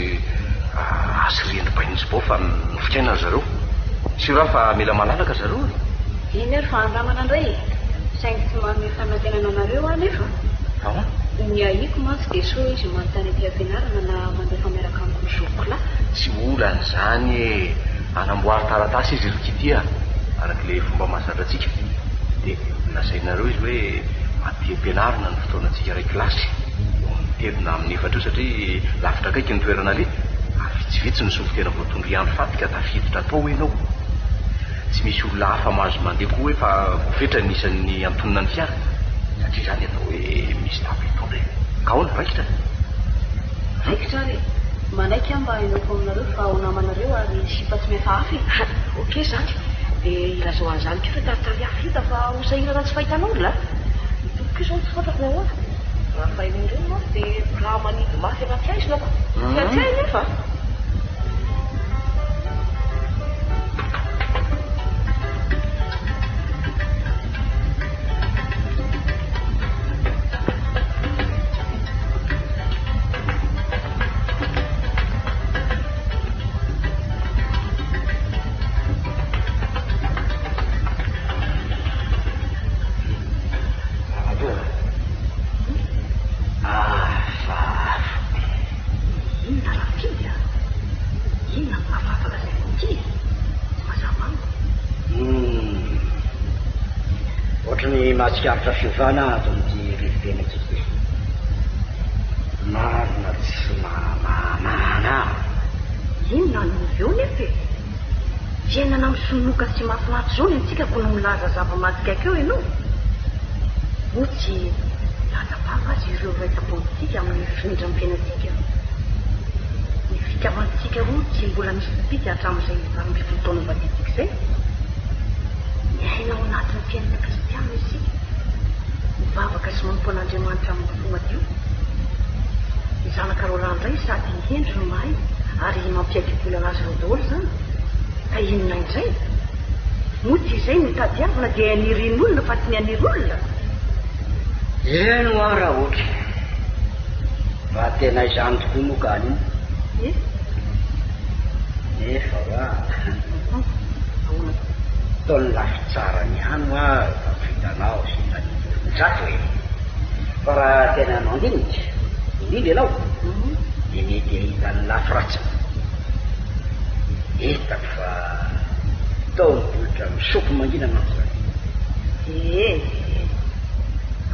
F: azo rian-dry bain'ny zbao fa nofikaina ry zareo. Sûr aho fa mila malalaka ry zareo e!
E: Eny ary fa andramana indray e! Saingy tsy manome fanantenana anareo aho anefa.
F: Ahoana?
E: Ny ahiako mantsy dia sao izy manontany aty am-pianarana na mandefa miaraka amiko ny zokiko lahy.
F: Tsy olana izany e! Anamboary taratasy izy ry Kitty a! Araka ilay fomba mahazatra antsika. Dia lazainareo izy hoe aty am-pianarana ny fotoanantsika iray kilasy, eo amin'ny telo na amin'ny efatra eo satria lavitra akaiky ny toerana aleha, ary vitsivitsy ny solontena voatondro hiandry faty ka tafiditra tao ianao. Tsy misy olona hafa mahazo mandeha koa hoe fa voafetra ny isan'ny antonona ny fiara, satria izany atao hoe misy table hitondra e! Ka ahoana, raikitra?
E: Raikitra ary e!
C: Manaiky aho mba hinoako aminareo fa ho namanareo ary sipa tsy mihafahafa e! Ok izany. Dia ilazao an'izany koa ireo taritary hafa hita fa ho sahirana tsy fahitan'olona a! Ny tompoko io izao no tsy fantako ny ahoana. Raha ny fahenoana ireny manko dia raha manidy mafy anaty haizina ko! Tsy hatsiahy nefa a!
A: Ramatoa a! Hafahafa.
C: Inona Rafidy a? Inona no hafahafa lazainao ity e? Tsy mazava amiko.
A: Humm. Ohatry ny mahatsikaritra fiovana ato amin'ity rivopiainantsika ity. Marina tsy mahamahana ahy.
C: Inona no avy eo nefa e? Fiainana misonoka sy mahafinaritra izao ny antsika ko no milaza zava-mahatsikaiky eo ianao? Moa tsy latsa-bava aza ireo iray tampo amintsika amin'ny firindram-piainantsika? Ny fitiavantsika roa tsy mbola nisy tsipìka hatramin'izay 18 taona nivadiantsika izay. Miaina ao anatin'ny fiainana kristiana isika, mivavaka sy manompo an'Andriamanitra amin'ny fo madio. Ny zanaka roalahy indray sady hendry no mahay ary mampiaiky volana azy ireo daholo izany. Ka inona indray? Moa tsy izay no tadiavina dia anirian'olona fa tsy ny haniry olona?
A: Eny hoa Rahoky, fa tena izany tokoa moa ka anio.
C: Eh?
A: Nefa hoa.
C: Ahoana tokoa?
A: Toa ny lafy tsarany ihany hoa vao hitanao sy hitan'ny olon-jato e. Fa raha tena mandinika, indrindra ianao, dia mety hahita ny lafy ratsiny. Hitako fa toa mipoitra misoko mangina mantsy izany.
C: Ee,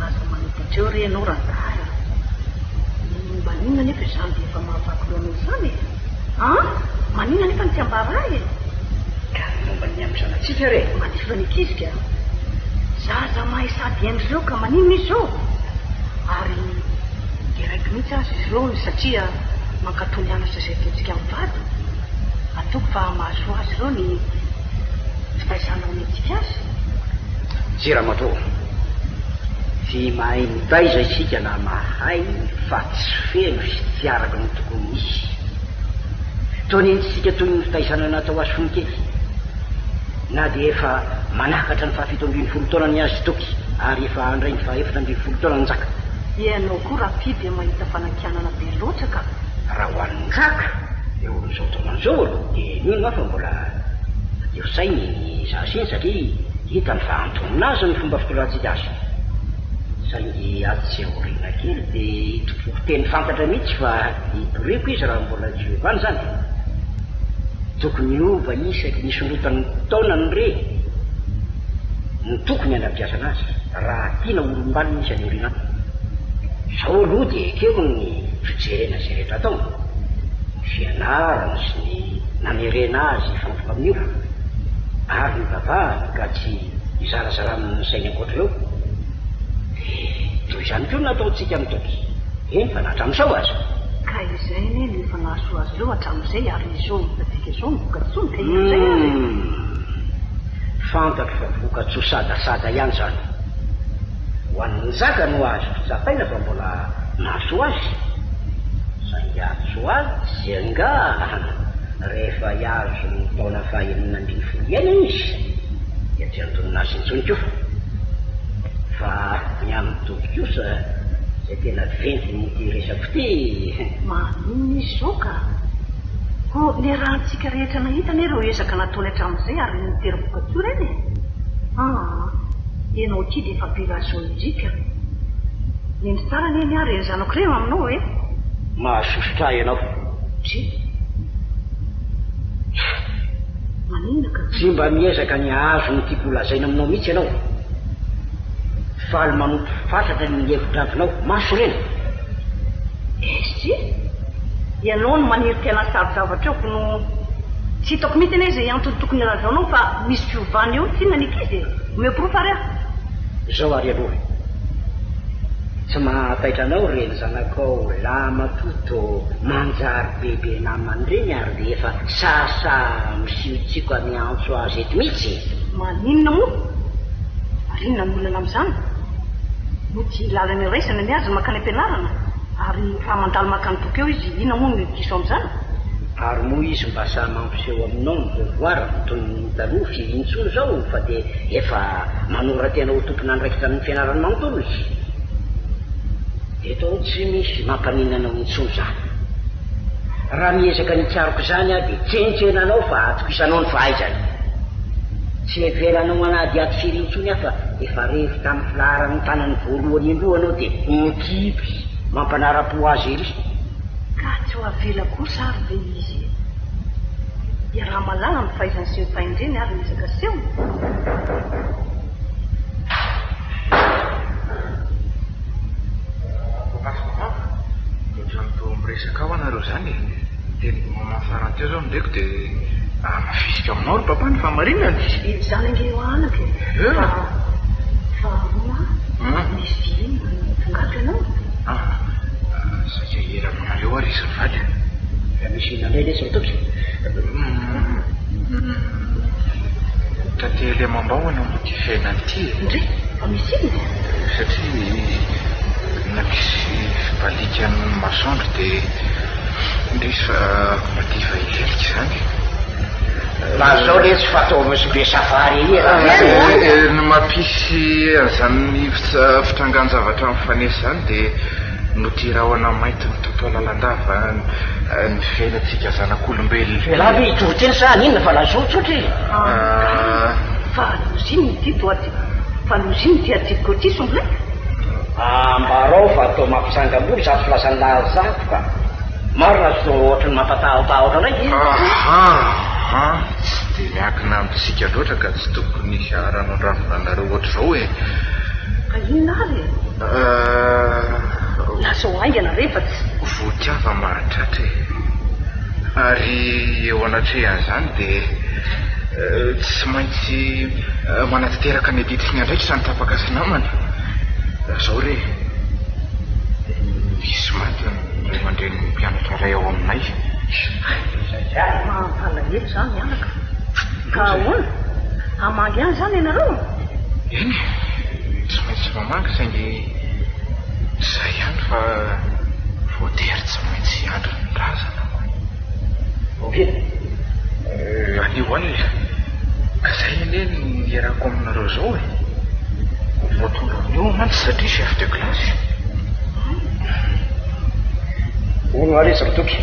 C: aza manoditra eo re ianao rangahy a! Maninona anefa izany dia efa mahavaky loha anao izany e? An! Maninona anefa no tsy ambara ahy e?
A: Ka ny momba ny amin'ny zanatsika re?
C: Mandiva ny ankizy ka! Zaza mahay sady hendry ireo ka maninona izy izao? Ary deraiko mihitsy aza izy ireo satria mankatò ny anatra izay ataontsika mivady. Ataoko fa mahasoa azy ireo ny fitaizana omentsika azy.
A: Tsia ramatoa, tsy mahay mitaiza isika na mahay fa tsy feno sy tsy araka ny tokony hisy. Toa nentintsika toy ny fitaizana natao azy fony kely. Na dia efa manakatra ny fahafito ambinifolo taonany azy Toky ary efa handray ny fahaefatra ambinifolo taonany Njaka.
C: Ianao koa Rapi dia mahita fanakianana be loatra ka.
A: Raha ho an'i Njaka eo amin'izao taonany izao aloha dia mino aho fa mbola madio saina iny zaza iny satria hitany fa antonona azy ny fomba fitondrantsika azy. Saingy atsy aoriana kely dia hitompoako teny fantatra mihitsy fa hitoriako izy raha mbola tsy ovana izany. Tokony hiova isaky ny hisondrotan'ny taonany re no tokony hanabeazana azy raha tiana ho olom-banona izy any aoriana any. Izao aloha dia ekeko ny fijerena izay rehetra ataony, ny fianarany sy ny nanerena azy hifantoka amin'io ary nivavahany ka tsy hizarazara amin'ny sainy ankoatra eo. Dia toy izany koa no nataontsika amin'i Toky, eny fa na hatramin'izao aza.
C: Ka izay anie no efa nahasoa azy ireo hatramin'izay ary izao hitantsika izao ny vokatsoany ka inona indray ary e?
A: Humm. Fantatro fa vokatsoa sadasada ihany izany. Ho an'ny Njaka no azoko tsapaina fa mbola nahasoa azy. Saingy atsy ho atsy angaha rehefa hihazo ny taona faha 16 iainany izy dia tsy antonona azy intsony koa. Fa ny amin'i Toky kosa izay tena ventin'ity resako ity.
C: Maninona izy izao ka? Koa niarahantsika rehetra nahita anie ireo ezaka nataony hatramin'izay ary nitera-bokatsoa ireny e! Aa! Ianao ity dia efa be lazao indry ka! Nendry tsara anie ny ahy ireny zanako ireny aminao e!
A: Mahasosotra ahy ianao.
C: Dry. Maninona ka?
A: Tsy mba miezaka ny hahazo ny tiako holazaina aminao mihitsy ianao. Faly manompo fatratra ny hevi-dravinao. Mahasorena.
C: SG, Ianao no maniry tena saro-javatra eo ko no tsy hitako mihitsy anie izay antony tokony hilazaonao fa misy fiovana eo tsinona ny ankizy e! Omeo porofo ary aho.
A: Izao ary aloha e. Tsy mahataitra anao ireny zanakao lahimatoa toa manjary bebe namany ireny ary dia efa sahasaha misiotsioko miantso azy eto mihitsy e!
C: Maninona moa? Ary inona no olana amin'izany? Moa tsy lalana iraisana ny azy mankany am-pianarana? Ary raha mandalo maka ny boky eo izy, inona moa no diso amin'izany?
A: Ary moa izy mba sahy mampiseho aminao ny devoir-ny toy ny taloha firy intsony izao fa dia efa manora-tena ho tompon'andraikitra amin'ny fianarany manontolo izy? Dia toa tsy misy mampaninona anao intsony izany. Raha miezaka ny hikaroka izany aho dia tsentsenanao fa atokisanao ny fahaizany. Tsy heveranao hanadihady firy intsony aho fa efa revo tamin'ny filaharan'ny tanany voalohany indroa anao dia mikipy mampanara-po azy ery.
C: Ka tsy ho avela kosa ary ve izy e? Iaraha-mahalala ny fahaizany sy ny fahendreny ary ny ezaka asehony.
B: Papa sy maman, ohatran'ny toa miresaka ao ianareo izany e! Ny tenin'i maman farany teo izao no reko dia hamafisiko aminao ry papa ny fahamarinana.
C: Izany ange io anaka e! Fa faharoa misy inona no tonga ato ianao?
B: Ah, saika hira aminareo ary izy mivady.
A: Raha misy inona indray lesy ry Toky?
B: Tantely amam-bahona moa ity fiainana ity e.
C: Ndry, fa misy inona?
B: Satria nampisy fibalikan'ny masoandro dia indrisy fa madiva hilentika izany.
A: Lazao lesy fa toa misy be safari ery e.
B: Ny mampisy an'izany fitrangan-javatra mifanesy izany dia noho ity rahona mainty mitoto lalandava ny fiainantsika zanak'olombelona.
A: Ialahy ve hitory teny sa haninona fa lazao tsotra e.
C: Fa lozinina ity toa ty, fa lozinina ity adidiko ity Sombilahy.
A: Ambarao fa toa mampitsangam-bolo izato filazan'i Lazato ka. Marina aza toa ohatry ny mampatahotahotra anay e.
B: Aha, aha, tsy dia miankina amintsika loatra ka tsy tokony hisy haranondravina anareo ohatr'izao e.
C: Ka inona ary e? Lazao haingana re fa tsy.
B: Votiava mahatratra e. Ary eo anatrehan'izany dia tsy maintsy manatanteraka ny adidy sy ny andraikitra ny tapaka sy namana. Lazao re e. Misy maty ny ray aman-drenin'ny mpianatra iray ao aminay.
C: Mampalahelo izany anaka. Ka ahoana? Hamangy ihany izany ianareo?
B: Eny e, tsy maintsy mamangy saingy izay ihany fa voatery tsy maintsy hiandry ny razana.
A: Oviana?
B: Anio alina. Ka izay anie no iarahako aminareo izao e. Vao tonga amin'io aho mantsy satria chef de classe.
A: Hono ary izy ry Toky,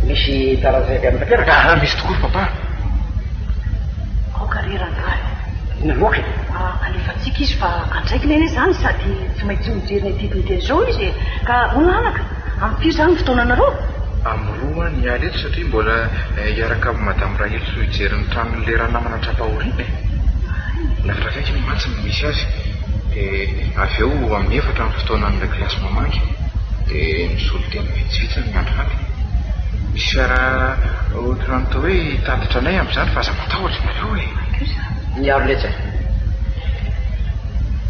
A: misy taratasy avy amin'ny mpampianatra?
B: Ah, misy tokoa ry papa.
C: Aoka re rangahy.
A: Inona loatra e?
C: Alefantsika izy fa andraikiny anie izany sady tsy maintsy mijery ny adidiny dia izao izy e. Ka hono anaka, amin'ny firy izany ny fotoananareo?
B: Amin'ny roa aho ny hiala eto satria mbola hiaraka amin'i Madame Rahelisoa hijery ny tranon'ilay ranamana tra-pahoriana e. Lavitra akaiky mantsy no misy azy. Dia avy eo amin'ny efatra ny fotoanan'ilay kilasy mamangy. Dia misolo tena vitsivitsy ny miandry faty. Misy fiara ohatran'ny toa hoe hitatitra anay amin'izany fa aza matahotra nareo e.
A: Miaro letsy e.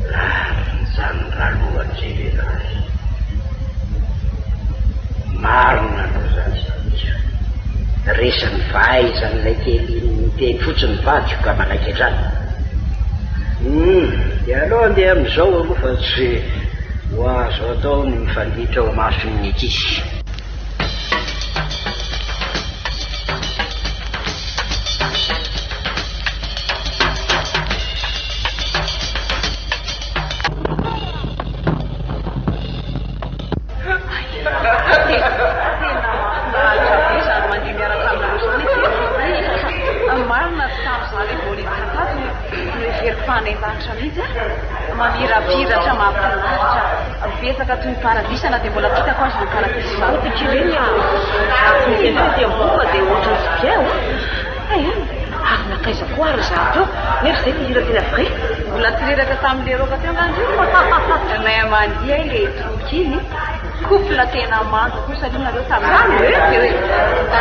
A: Lavitra izany ralohan'ny jeneraly. Marina aloha izany Samira. Resin'ny fahaizan'ilay kely iny miteny fotsiny ny vadiko ka manaiky hatrany. Hum, dia aleo andeha amin'izao aloha fa tsy ho azo atao ny mifanditra eo imason'ny ankizy.
E: Tena mahafinaritra be izany mandeha miaraka aminareo izany e. Marina tsy tamin'izaho ilay vao niditra tato no noheveriko fa any an-danitra mihitsy a. Mamirapiratra, mahafinaritra. Betsaka toy ny paradisa na dia mbola tsy hitako aza izany paradisa izany.
C: Ity ireny a, tsy misy an'ireny aty ambony fa dia ohatran'ny tsy bien o. Hay an! Ary nankaiza koa ary izaho teo? Nefa izay ny hira tena vrai.
E: Mbola tsy reraka tamin'ilay roka teo angaha ndry? Nahay mandihy ahy ilay troupe iny. Couple tena manja kosa aloha nareo tamin'izany e. Dia hoe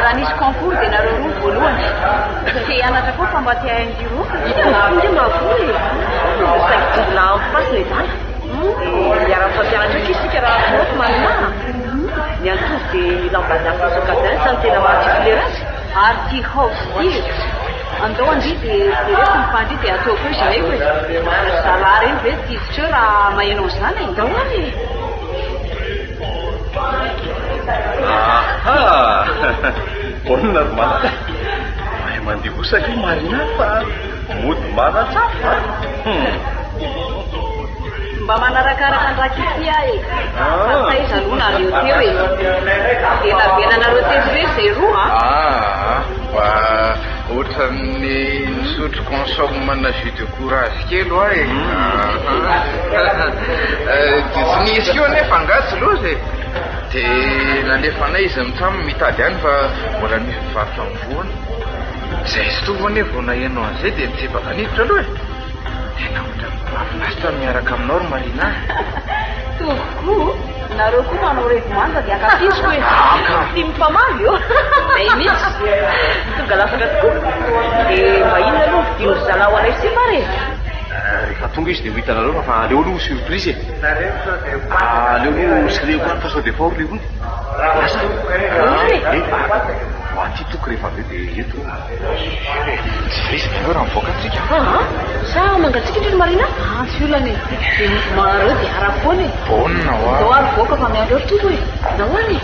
E: raha nisy concours dia nareo roa voalohany. Te hianatra koa fa mba te hahay an'ity roka.
C: Iny concours nge mahavoa e. Saingy jiolahy ampy fasina izany. Dia miara-mifampianatra. Bazar Soca Dance no tena maha titulaire azy. Ary ity house ity e. Andao andia dia jereko ny mpandria dia ataoko eo izahay hoe. Ry zalahy ireny ve tsy hiditra eo raha maheno an'izany e. Ndao ary e.
H: Aha! Bonne ry malala. Mahay mandihy kosa kay Marina fa mody manan-tsafo a!
C: Mba manarakaraka an-dRakity aho e! Fa taiza aloha nareo teo e? Dia navelanareo teto irery izay roa a!
B: Aa! Mba ohatran'ny nisotro consomme-na jus de courage kely hoa e! Dia tsy nisy koa anefa angaha tsy loza e! Dia nalefanay izy mitsam mitady any fa mbola misy mpivarotra mivoana. Izay sy Tovo anie vao naheno an'izay dia nitsebaka niditra aloha e! Tena ohatran'ny mahafinaritra ny miaraka aminao ry Marina a!
C: Tovo koa, nareo koa manao revy manja dia ankafiziko e! Tia mifamaly ô! Izay mihitsy! Tonga lafatra tokoa! Dia mba inona aloha no vidian'ry zalahy ho anay sipa ary e?
H: Rehefa tonga izy dia ho hitanareo fa aleo aloha ho surprise e! Aleo aloha ho sireko any fa sao dia faory le hono. Lasa. Eh, ho aty toko rehefa avy eo dia eto.
B: Tsy voizina aloha raha mivoaka tsika.
C: Aa, sa mangatsiaka indry ry Marina? Aa, tsy olana e. Dia mouvement-nareo dia ara-poana e.
B: Bonne hoa.
C: Ndao ary voaka fa miandry eo ry Tovo e. Ndao ary e.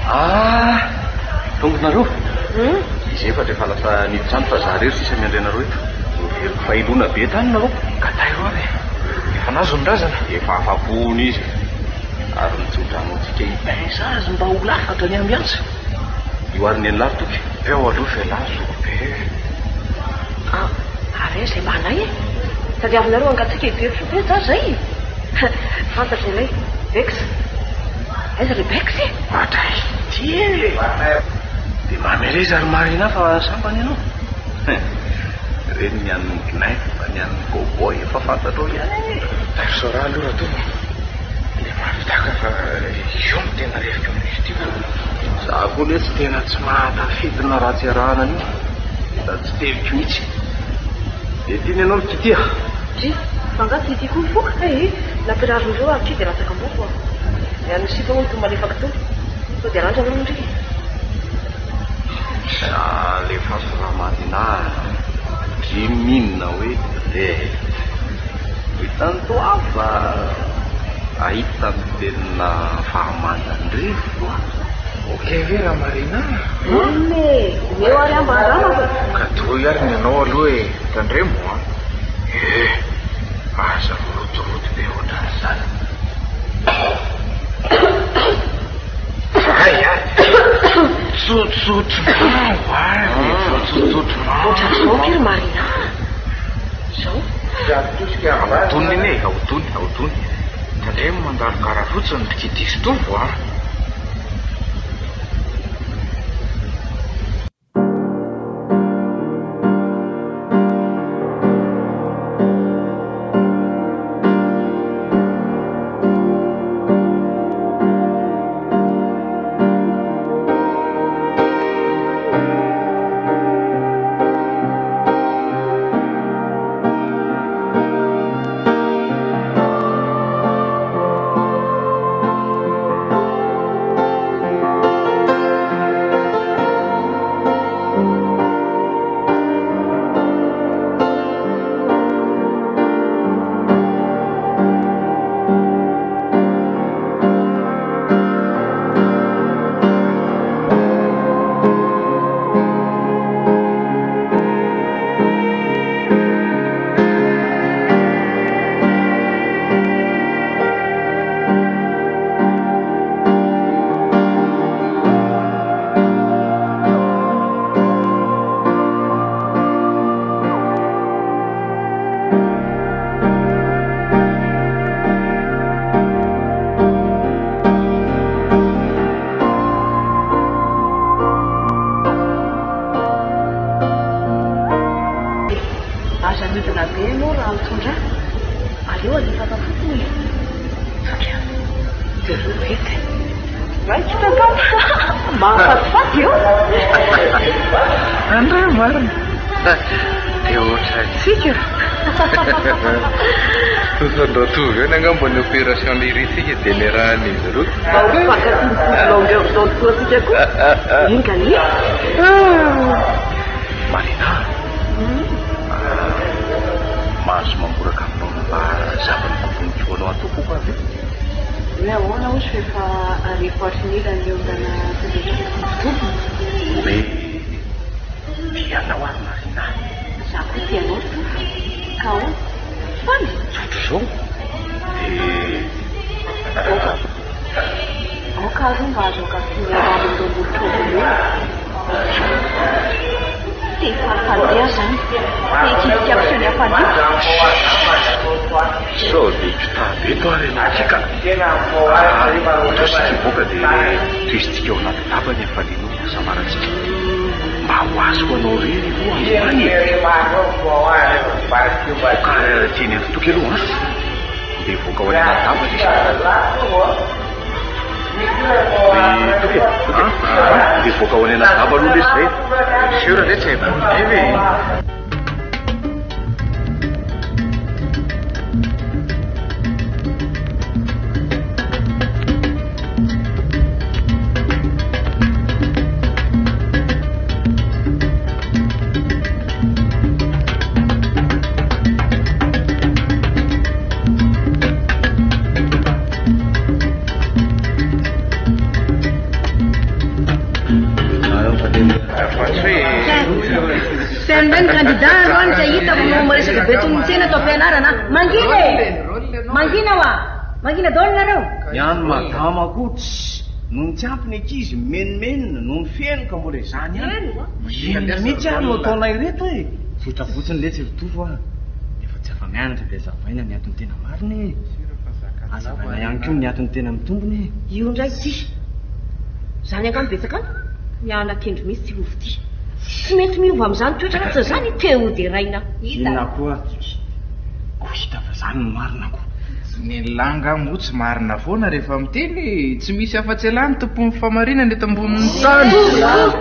H: Ah, tonga nareo? Izy efatra efa lasa niditra any fa za irery sisa miandry anareo eto. Noheveriko fa hilona be tany nareo.
B: Ka tairo ary e. Efa nahazo ny razana?
H: Efa afa-po hono izy e. Ary nitso-drano antsika hi-pince azy mba ho lafatra ny ambiance. Io ary ny an'lah ry Toky.
B: Eo aloha ve lah zoky be e.
C: Ah, ary aiza izay mba anay e? Tadiavinareo hangatsiaka i Berosoa be za zay e! Fantatro ny anay. Bex. Aiza le Bex e?
H: Ohatray ity e! Dia mameleza ry Marina fa sambany ianao. Ireny ny an'ny gnain fa ny an'ny cowboy efa fantatrao ihany e!
B: Tairo Sora aloha Ratovo a! Dia mahavitaka fa io no tena reviko amin'izy ity ko!
H: Za koa letsy tena tsy mahatafidina raha tsy arahana an'io, tena tsy teliko mihitsy. Dia tiany ianao ry Kitty a!
C: Dry, fa angaha Kitty koa mifoka? Ee, nampianarin'ireo aho akia dia latsaka am-boko aho. Ny an'ny sipa hono toa malefaka toa. Sao dia arandrana hono ndry e!
H: Alefaso Ramarina a! Dry minina hoe eh! Ho hitan'i Toa fa hahita ny tena fahamanjan-dry Toa.
B: Ok ve Ramarina a?
C: Inona e! Omeo ary aho mba handramako e!
B: Ka doy ary ny anao aloha e! Tandremo an! Eh! Aza mirotoroto be ohatran'izany. Zay ary! Tsotsotrinao ary e! Tsotsotrinao.
C: Ohatran'izao akia ry Marina a! Izao.
B: Aodoniny anie e! Aodony, aodony. Tandremo mandalo gara fotsiny ry Kitty sy Tovo a!
C: Aza midina be ianao raha mitondra ahy. Aleo alefaka fotsiny e. Toky a. Jereo mety. Raikitra angamba. Mahafatifaty eo.
B: Andray marina. Dia ohatrantsika. Tosan-dRatovo ihany angamba ny opération Lyritsika dia niarahan'izy roa.
C: Mba ho mpifankatia mitovy longueur d'onde toa antsika koa. Enga anie.
F: Marina a! Mahazo mamboraka aminao momba zava-nikofoniko anao ato am-poko aho ve?
I: Hoe ahoana hozy fa efa arivo hatry ny ela ny ondana tondrozotra?
F: Hoe tia anao aho ry Marina a!
I: Za koa tia anao ry Tovo. Ka ahoana? Faly?
F: Tsotra izao dia.
I: Aoka. Aoka aloha mba azo ankafy ny hamamin'ireo molotrao ireo e. Te hifalifaly be aho izany. Te hikitika hampiseho ny hafaliako.
F: Sao dia kitabe eto ary ianao ity ka. Ah, ndao isika hivoaka dia tohizintsika ao anaty daba ny hafalianao ny hasambarantsika. Mba ho azoko anao irery aloha androany e. Voaka ary teny an-toky aloha an. Ndeha hivoaka ho any anaty daba sisa. Ry Toky e, Toky e, ndeha hivoaka ho any anaty daba aloha lesy zay e.
B: Sûr ve tsy hay be e.
C: Feno ny candidat androany tsy hitako no miresaka be toy ny tsena ato am-pianarana. Mangina e! Mangina wa! Mangina daholo nareo.
H: Ny an'i madama koa tss nony tsy ampy ny ankizy mimenomenona nony feno ka mbola izany ihany. Inona mihitsy ary no ataonay ireto e!
G: Tsotra fotsiny letsy ry Tovo a! Rehefa tsy afa-mianatra dia azavaina ny antony tena marina e! Azavaina ihany koa ny antony tena mitombina e!
C: Io indray ity! Izany angamba betsaka an! Miana-kendry mihitsy ity lova ity! Tsy mety miova amin'izany toetra ratsiny izany te ho deraina.
G: Inona koa? Koa hita fa izany no marina ko!
B: Ny langa moa tsy marina foana rehefa miteny e! Tsy misy afa-tsy ialahy no tompon'ny fahamarinana eto ambonin'ny tany.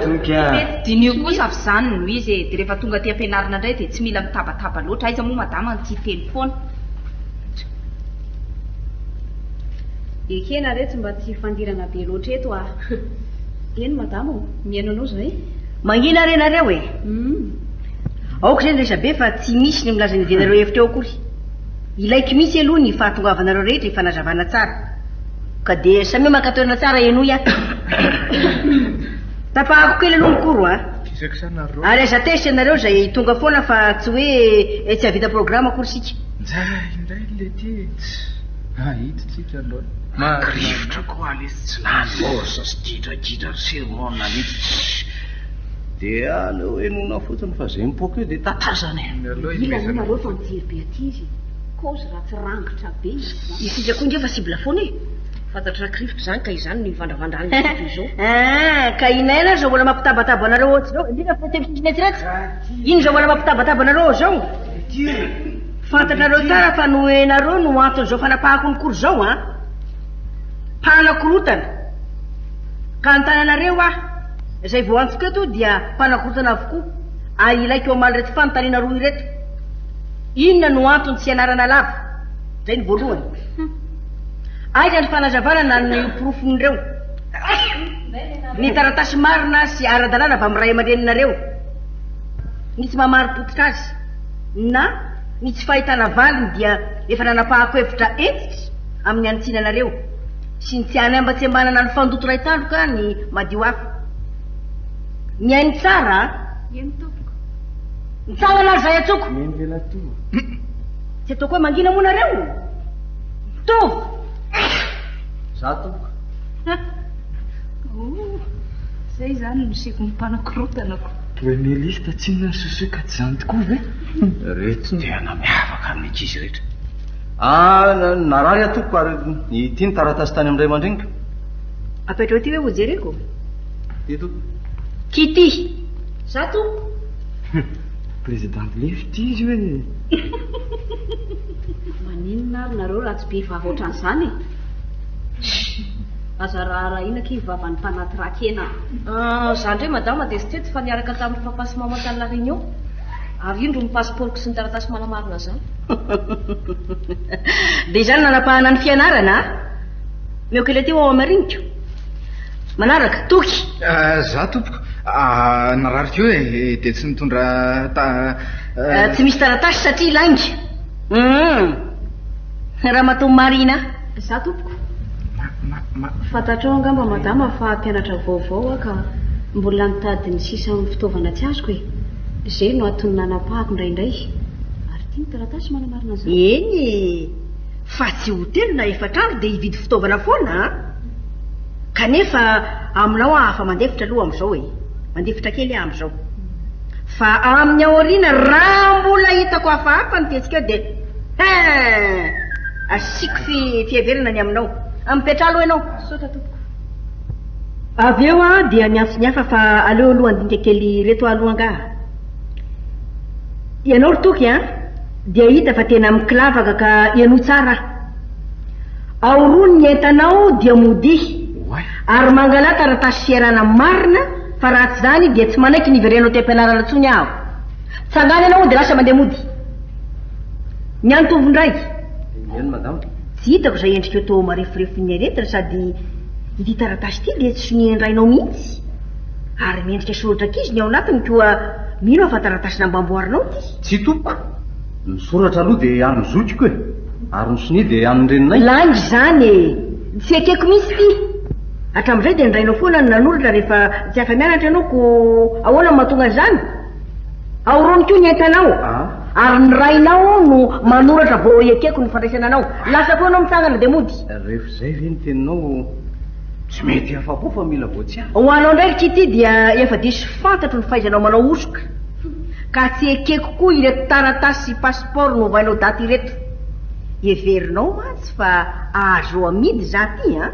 G: Toky a!
E: Diniho kosa fa izany no izy e! Dia rehefa tonga aty am-pianarana indray dia tsy mila mitabataba loatra, aiza moa madama no tia teny foana.
I: Ekena re tsy mba tsy hifandirana be loatra eto ah. Eny madama ô, mihaino anao zahay.
C: Mangina re nareo e! Aoka izay ny resabe fa tsy misy ny milaza ny hidianareo hevitra eo akory. Ilaiko mihitsy aloha ny fahatongavanareo rehetra hifanazavana tsara. Ka dia samia maka toerana tsara henoy aho. Tapahako kely aloha ny cours a. Ary aza tezitra ianareo izay tonga foana fa tsy hoe tsy hahavita programme akory isika.
B: Njay indray letia e! Hahita tsika androany.
F: Maka rivotra koa lesy tsy lany force sy gidragidra ry sermon mihitsy. Dia aleo henoina fotsiny fa izay mipoaka eo dia tatazana e.
I: Ila aloha nareo fa mijery be aty izy e. Kozy ratsy rangitra be izy zany.
C: Isika koa nge fa cible foana e. Fantatry Rakrivotra izany ka izany no ivandravandran'ny toy izao. Eeh, ka i Naina ary izao mbola mampitabataba anareo ao tsy izao, indrindra fa teny fotsiny etsy retsy. Ino izao mbola mampitabataba anareo ao izao? Fantatrareo tsara fa noho ianareo no anton'izao fanapahako ny cours izao an! Mpanakorotana! Ka an-tananareo aho, izay voaantsoko eto dia mpanakorotana avokoa, ary ilaiko hamaly ireto fanontaniana roa ireto, Inona no antony tsy ianarana lava? Izay ny voalohany. Aiza ny fanazavana na ny porofon'ireo? Ny taratasy marina sy ara-dalàna avy amin'ny ray aman-dreninareo? Ny tsy maha-marim-pototra azy? Na ny tsy fahitana valiny dia efa nanapahako hevitra hentitra amin'ny hanitsiana anareo sy ny tsy hanembantsembanana ny fandoto iray tandroka ny madio hafa. Mihaino tsara a!
I: Eny tompoko.
C: Mitsangana ary izay antsoko.
G: Neny lehilahy toa.
C: Tsy ataoko hoe mangina moa nareo? Mitovy!
G: Za tompoko.
E: Oh, zay izany no seko mpanakorontana ko.
G: Premier liste tsinona ny sosoa ka tsy izany tokoa ve?
F: Reto tena miavaka amin'ny ankizy rehetra.
H: Ah, narary aho tompoko ary ity ny taratasy tany amin'ny ray aman-dreniko.
C: Apetrao ity hoe hojereko.
H: Ity tompoko.
C: Kitty.
I: Za tompoko.
G: Président lefy ity izy hoe.
I: Maninona ary nareo raha tsy be vava ohatran'izany e? Aza raharahiana akia ny vavan'ny mpanaty ra-kena a!
C: Za ndray madama dia tsy teto fa niaraka tamin'i papa sy maman tany La Réunion.
I: Ary indro ny pasipaoroko sy ny taratasy manamarina izany.
C: Dia izany nanapahana ny fianarana a! Omeo kely aty ho ao amariniko. Manaraka, Toky!
B: Za tompoko, narary koa e, dia tsy nitondra ta.
C: Tsy misy taratasy satria lainga. Hum! Ramatoa Marina.
I: Za tompoko. Fantatrao angamba madama fa mpianatra vaovao aho ka mbola mitady ny sisa amin'ny fitaovana tsy azoko e. Izay no antony nanapahako indraindray. Ary ity ny taratasy manamarina an'izany.
C: Eny e! Fa tsy ho telo na efatra andro dia hividy fitaovana foana an! Kanefa aminao aho afa-mandefitra aloha amin'izao e! Mandefitra kely aho amin'izao. Fa amin'ny aoriana raha mbola hitako hafahafa ny fihetsikao dia hein! Asiako fiheverana ny aminao. Mipetraha aloha ianao.
I: Misaotra tompoko.
C: Avy eo aho dia miantso ny hafa fa aleo aloha handinika kely ireto aho aloha angaha. Ianao ry Toky an, dia hita fa tena mikilavaka ka henoy tsara aho. Aorony ny entanao dia modia. Ary mangalà taratasy fiarahana marina fa raha tsy izany dia tsy manaiky ny hiverenanao aty am-pianarana intsony aho. Tsangana ianao dia lasa mandeha mody. Ny an'i Tovo indray.
D: Eny madama.
C: Tsy hitako izay endrikao toa mareforefon'ny aretina sady ity taratasy ity dia tsy sonian-drainao mihitsy. Ary miendrika soratra ankizy ny ao anatiny koa mino aho fa taratasy nambamboarinao ity.
H: Tsia tompoko. Ny soratra aloha dia an'ny zokiko e! Ary ny sonia dia an'ny reninay.
C: Lainga izany e! Tsy ekeko mihitsy ity. Hatramin'izay dia ny rainao foana no nanoratra rehefa tsy afa-mianatra ianao koa ahoana no mahatonga an'izany? Aorony koa ny entanao ary ny rainao no manoratra vao ekeko ny fandraisana anao. Lasa koa ianao mitsangana dia mody.
H: Rehefa izay ve ny teninao tsy mety afa-po fa mila voatsiary.
C: Ho anao indray ry Kitty dia efa diso fantatro ny fahaizanao manao hosoka ka tsy ekeko koa ireto taratasy sy passeport novainao daty ireto. Heverinao mantsy fa azo amidy za ty an!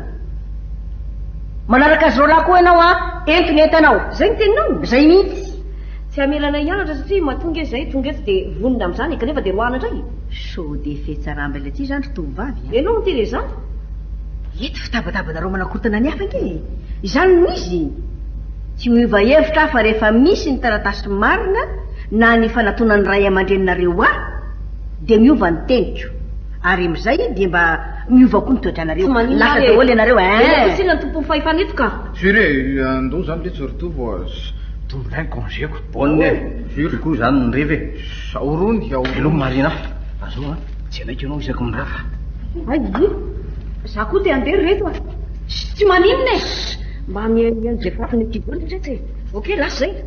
C: Manaraka azy roalahy koa ianao an! Ento ny entanao.
I: Zay ny teninao?
C: Zay mihitsy.
I: Tsy hamela anay hianatra satria matoa nge zay tonga eto dia vonona amin'izany e, kanefa dia roahana indray e.
C: Sao dia fetsaram-bela ity izany ry tovovavy an!
I: Ianao miteny izany?
C: Eto fitabatabanareo manakorontana ny hafa ange e! Izany no izy! Tsy miova hevitra aho fa rehefa misy ny taratasy marina na ny fanatonan'ny ray aman-dreninareo ahy dia miova ny teniko. Ary amin'izay dia mba miova koa ny toetranareo.
I: Tsy maninona
C: Lasa
I: ary e!
C: daholo ianareo
I: Ianao
C: ein!
I: koa tsinona no tompon'ny fahefana eto ka!
B: Sur e! Andao izany letsy ry Tovo a! Tombola ny congé-ko.
D: Bonne e! Sur koa izany ny revy e!
B: Aorony, aorony.
D: Veloma Marina. Azao an, tsy hanaiky ianao isaky ny rafa.
I: Hay! Za koa te handeha ry reto a! Tsy maninona e! Mba mihainohaino izay fatin'ny ankizy eo ry reto e! Ok, lasa izay.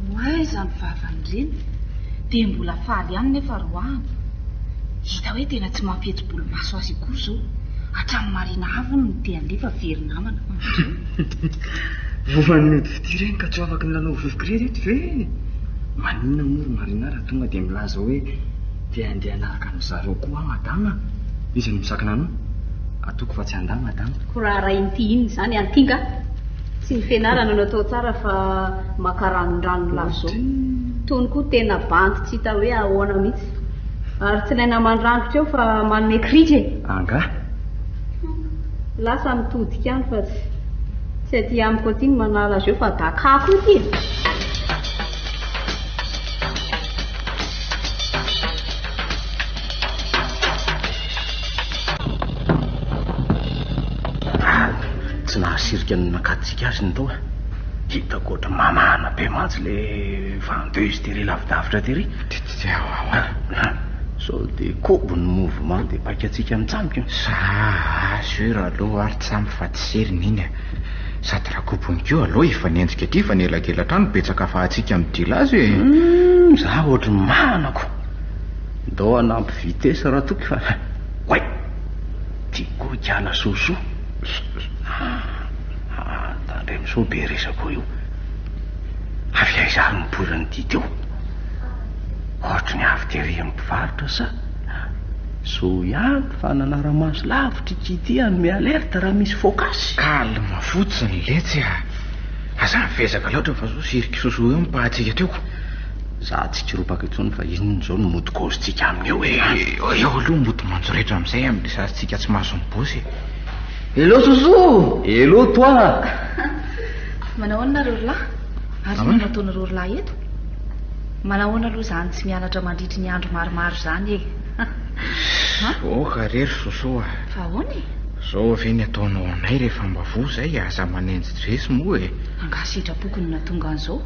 E: Ho aiza ny vavan'ireny? Dia mbola faly ihany nefa roahana. Hita hoe tena tsy mampihetsi-bolomaso azy akory izao. Hatramin'ny Marina avy hono no te handeha fa very namana.
G: Voan'ny ody fitia ireny ka tsy ho afaky ny lalao vovoka irery eto ve? Maninona moa ry Marina raha tonga dia milaza hoe te handeha hanaraka an-dry zareo koa aho madama? Iza no misakana anao? Ataoko fa tsy handà madama.
I: Ko raha rain'ity inona izany an'ity nga? Tsy ny fianarana no atao tsara fa maka ranondranony lava izao. Tony koa tena bandy tsy hita hoe ahoana mihitsy. Ary tsy ilaina mandrangitra eo fa manome krika e!
G: Angaha?
I: Lasa mitodika any fa tsy tsy aty amiko aty ny manala azy eo fa Dakar koa ity e!
D: Tsy nahasirika ny nakatontsika azy ny tao a. Hitako ohatry ny mamahana be mantsy le vendeuse tery lavidavitra tery. Sao dia kobo ny mouvement dia paika-tsika mitsamboka.
B: Za sûr aloha ary tsy ampy fa tsy seriny iny a. Sady raha kobony koa aloha efa nenjika aty fa ny elakelantrano betsaka afahantsika midila azy e.
D: Humm za ohatry ny mahana ko. Ndao hanampy vitesse Ratoky fa oay! Ty koa ikala sosoa. Ah, tandremo sao be resaka eo io. Avy aiza ary nipoiran'ity teo? Ohatry ny avy tery amin'ny mpivarotra sa? Soa ihany fa nanara-maso lavitra ity ity hanome alerte raha misy focus.
B: Calme fotsiny letsy a! Aza mivezaka loatra fa sao siriky sosoa eo ny pahantsika teo ko.
D: Za tsy kiropaka intsony fa inona izao no mody cause-tsika aminy eo e?
B: Eo aloha mody manjoretra amin'izay amin'ilay sazintsika tsy mahazo miboss e.
D: Hello Soso! Hello toi!
E: Manao ahoana nareo ry lahy? Ary inona no ataonareo ry lahy eto? Manahoana aloha izany tsy mianatra mandritry ny andro maromaro izany e?
B: Oka re ry Soso a!
E: Fa ahoana e?
B: Zao ve ny ataonao anay rehefa mba voa izay? Aza manenji-dresy moa e!
E: Angaha sitrapoko no nahatonga an'izao?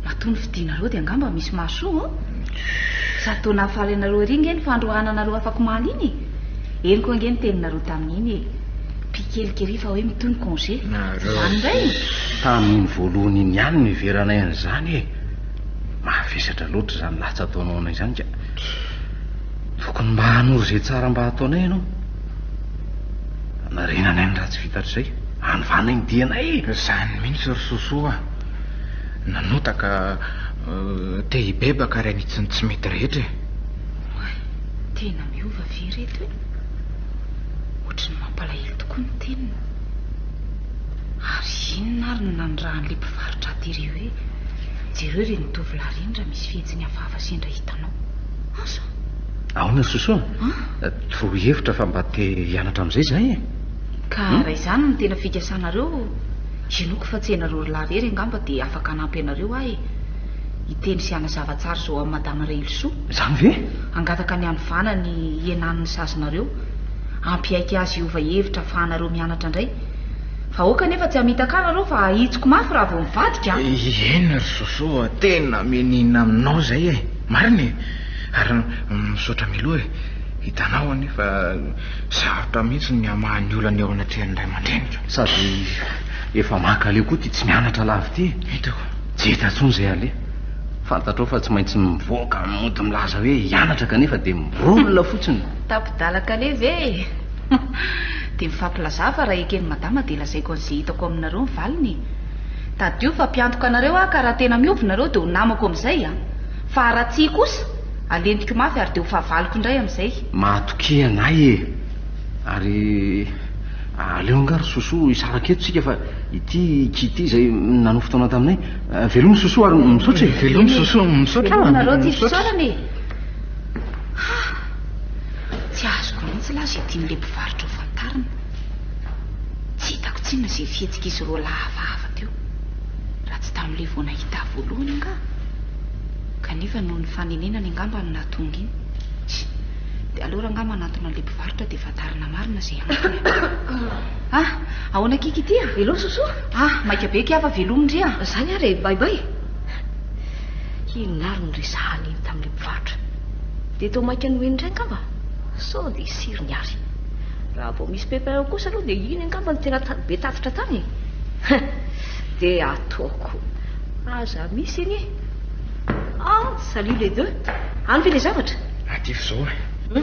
E: Matoa nofidinareo dia angamba misy mahasoa an! Sady toa nahafaly anareo ery nge ny fandroahana anareo afak'omaly iny e! Henoko ange ny teninareo tamin'iny e! Pikelika ery fa hoe mitohy ny congé. Tsy izany indray?
D: Tamin'iny voalohany iny ihany no niheveranay an'izany e! Mavesatra loatra izany latsa ataonao anay izany ka! Tokony mba hanoro izay tsara mba hataonay ianao. Hanarenanay ny ratsy vita hatrizay. Hanovanay ny dianay e!
B: Izany mihitsy ry Sosoa a! Nanota ka te hibebaka ary hanitsy ny tsy mety rehetra e!
E: Oay, tena miova ve ireto e? Ohatry ny mampalahelo tokoa ny teniny. Ary inona ary no nanirahan'ilay mpivarotra ahy tery hoe jereo ireny tovolahy ireny raha misy fihetsiny hafahafa sendra hitanao. Asa?
D: Ahoana ry Sosoa? Toroy hevitra fa mba te hianatra amin'izay izahay e!
E: Ka raha izany no tena fikasanareo, inoako fa tsy ianareo roa lahy irery angamba dia afaka hanampy anareo aho e! Hiteny sy hanazava tsara izao amin'i Madama Rahelisoa.
D: Izany ve?
E: Hangataka ny hanovana ny hihenan'ny sazinareo. Hampiaiky azy hiova hevitra afahanareo mianatra indray. Fa aoka anefa tsy hamitaka ahy nareo fa ahitsiko mafy raha vao mivadika an!
B: Eny ry Soso a, tena mianiana aminao izay e! Marina e! Ary misaotra mialoha e! Hitanao anie fa sarotra mihitsy ny hamaha ny olana eo anatrehan'ny ray aman-dreniko.
D: Sady efa mankaleo koa ity tsy mianatra lava ity e!
B: Hitako.
D: Tsy hita intsony izay aleha. Fantatrao fa tsy maintsy mivoaka mody milaza hoe hianatra kanefa dia mi-roule fotsiny.
E: Tapi-dalan-kaleha ve e? Dia mifampilazà fa raha eken'i madama dia lazaiko an'izay hitako aminareo ny valiny e! Tadidio fa mpiantoka anareo aho ka raha tena miova nareo dia ho namako amin'izay an! Fa raha tsia kosa, alentiko mafy ary dia ho fahavaloko indray amin'izay.
D: Mahatokia anay e! Ary aleo angaha ry Sosoa hisaraka eto isika fa ity Kitty izay nanao fotoana taminay. Veloma Sosoa ary misaotra e!
B: Veloma Sosoa, misaotra
E: Veloma nareo tsy fisaorana e! Ha! Tsy azoko mihitsy lahy izay tian'ilay mpivarotra ho fantarina. Tsy hitako tsinona izay fihetsik'izy roalahy hafahafa teo. Raha tsy tamin'ilay vao nahita ahy voalohany angaha? Kanefa noho ny fanenenany angamba no nahatonga iny. Tsia! Dia aleo rangahy manantona an'ilay mpivarotra dia fantarina marina izay antony. Ah! Ahoana akia Kitty a?
C: Hello Sosoa!
E: Ah! Maika be akia fa velomy ndry a!
C: Izany ary e! Bye bye! Inona ary no resahana iny tamin'ilay mpivarotra? Dia toa maika ny ho eny indray angamba? Sao dia siriny ary. Raha vao misy pépin ao kosa aloha dia iny angamba no tena be tatitra tany e! Hein! Dia ataoko aza misy anie! Ah! Salut les deux! Any ve ilay zavatra?
B: Aty f'izao e!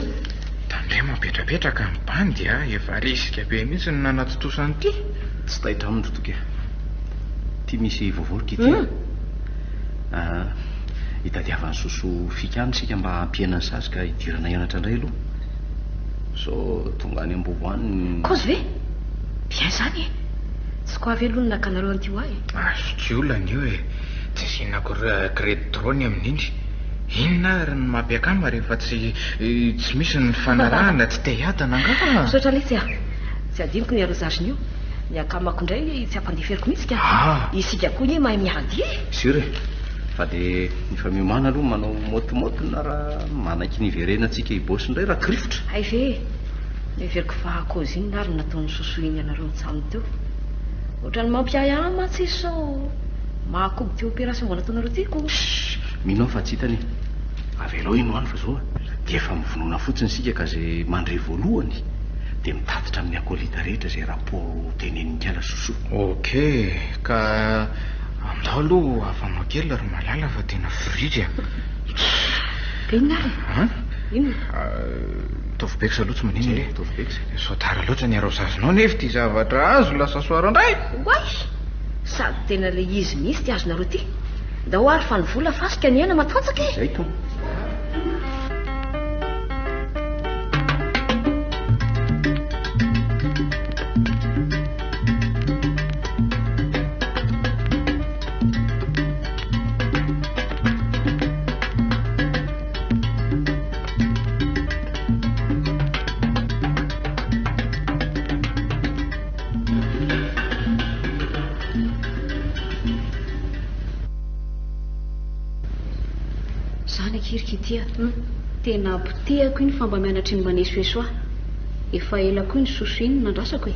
B: Tandremo apetrapetraka ny bandy a! Efa risque be mihitsy ny nanatontosa an'ity!
D: Tsy taitra aminy ry Toky a! Ity misy vaovao ry Kitty a! Ah, hitadiavan'i Soso fika any isika mba hampihena ny sazy ka hidirana hianatra indray aloha. Sao tonga any ambovo any ny.
C: Kozy ve? Bien zany e! Tsy quoi ve aloha ny nakanareo an'ity ho ahy e?
B: Azoko olana io e! Tsy asiana crédit trop ny amin'iny. Inona ary ny mampiakama rehefa tsy tsy misy ny fanarahana, tsy te hiadana angaha?
C: Misaotra letsy a! Tsy adinoko ny arrosage-n'io. Ny akamako indray tsy ampandeferiko mihitsy ka.
B: Ah!
C: Isika koa anie mahay miady e!
D: Sûr e! Fa dia efa miomàna aloha manao môtimôtina raha manaiky ny hiverenantsika hiboss indray rakirifotra.
C: Hay ve e! Noheveriko fa cause inona ary no nataon'i Sosoa iny anareo mitsam teo? Ohatran'ny mampiahiahy mantsy izy sao mahakobo ity opération vao nataonareo ity ko.
D: Shh! Mino aho fa tsy hitany e! Avelao iny ho any fa zao a! Dia efa mivonona fotsiny isika ka izay mandre voalohany dia mitatitra amin'ny acolyte rehetra izay rapport tenenin'ikala Sosoa.
B: Ok, ka andao aloha hafanao kely ry Malala fa tena fritra a!
C: Dia inona ary e?
B: An?
C: Inona?
B: Ataovy bex aloha tsy maninona e!
D: Ataovy bex.
B: Sao tara loatra ny arrosazinao nefa ity zavatra azo lasa soir indray!
C: Oay! Sady tena ilay izy mihitsy ity azonareo ity. Ndao ary fa ny vola fasika ny aina matanjaka e!
D: Izay tompo.
I: Izany akia ry Kitty a! Tena potehako iny fa mba mianatra iny manesoeso ahy. Efa ela koa iny soso iny no nandrasako e!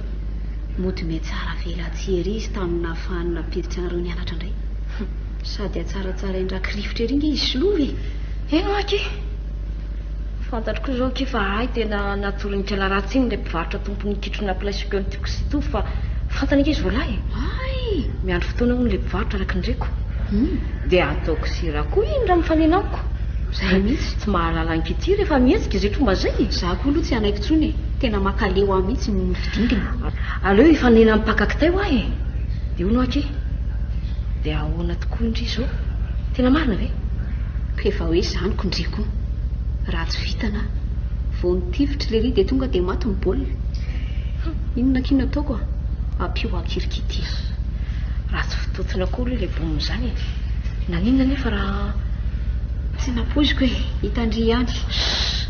I: Mody mihatsara velatsihy ery izy tamin'ny nahafahany nampiditra anareo nianatra indray. Sady hatsaratsarain-drakirifotra ery nge izy solova e!
J: Eny hoa akia! Fantatro koa izao akia fa hay tena natoron'i Ikala ratsy iny ilay mpivarotra tompon'ny kitro nampilaisiko an'i Toky sy Tovo fa fantany ange izy roalahy e!
I: Hay!
J: Miandry fotoana hono ilay mpivarotra araka ny reko. Dia ataoko sira koa iny raha mifanena amiko.
I: Izay mihitsy.
J: Tsy mahalala an'i Kitty rehefa mihetsika izay tromba izay e!
I: Izaho koa aloha tsy hanaiky intsony e! Tena mankaleo ahy mihitsy ny fidinginy.
J: Aleo hifanena amin'ny mpaka kitay hoa e! Dia hono akia, dia ahoana tokoa indry izao? Tena marina ve?
I: Efa hoe izany ko ndry koa. Ratsy vintana aho. Vao nitifitra lery dia tonga dia maty ny baolina. Hum, inona akia no ataoko a? Ampio ahy kirikity a.
J: Ratsy fitontona koa aloha ilay boum izany e. Naninona anefa raha.
I: Tsy nampoiziko e, hitan-dry ihany.
J: Ssss!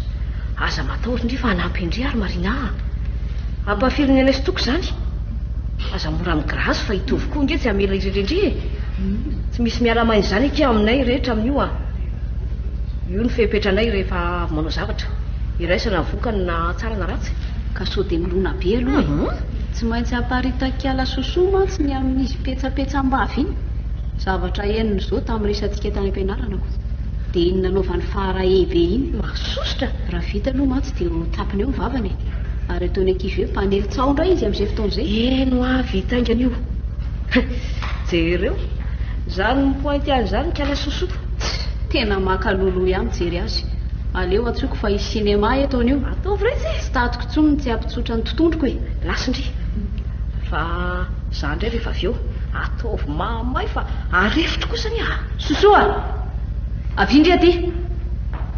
J: Aza matahotra ndry fa hanampy an-dry ary Marina a! Ampahafirin'ny anay sy Toky izany? Aza mora mi-grace fa hitovy koa ange tsy hamela irery an-dry e! Tsy misy miala maina izany akia aminay rehetra amin'io a! Io no fepetranay rehefa avy manao zavatra. Iraisana ny vokany na tsara na ratsy.
I: Ka sao dia milona be aloha e! Tsy maintsy aparitak'ala sosoa mantsy ny amin'izy petsapetsam-bavy iny. Zavatra henony izao tamin'ny resatsika tany am-pianarana ko. Dia iny nanaovany faharahe be iny.
J: Mahasosotra!
I: Raha vita aloha mantsy dia ho tapiny eo ny vavany e! Ary ataony ankizy hoe mpanely tsaho indray izy amin'izay fotoana izay.
J: Eny hoa vita haingana io. Jereo! Izany mi-pointy any izany kala sosoa.
I: Tss! Tena maka loloha ihany mijery azy. Aleo antsoiko fa hisy cinéma eto anio.
J: Ataovy retsy e!
I: Tsy tatiko intsony ny tsy hampitsotra ny totondroko e!
J: Lasa ndry. Fa za ndray rehefa avy eo ataovy mahamay fa arefotro kosa anie a!
I: Sosoa a! Avia ndry aty!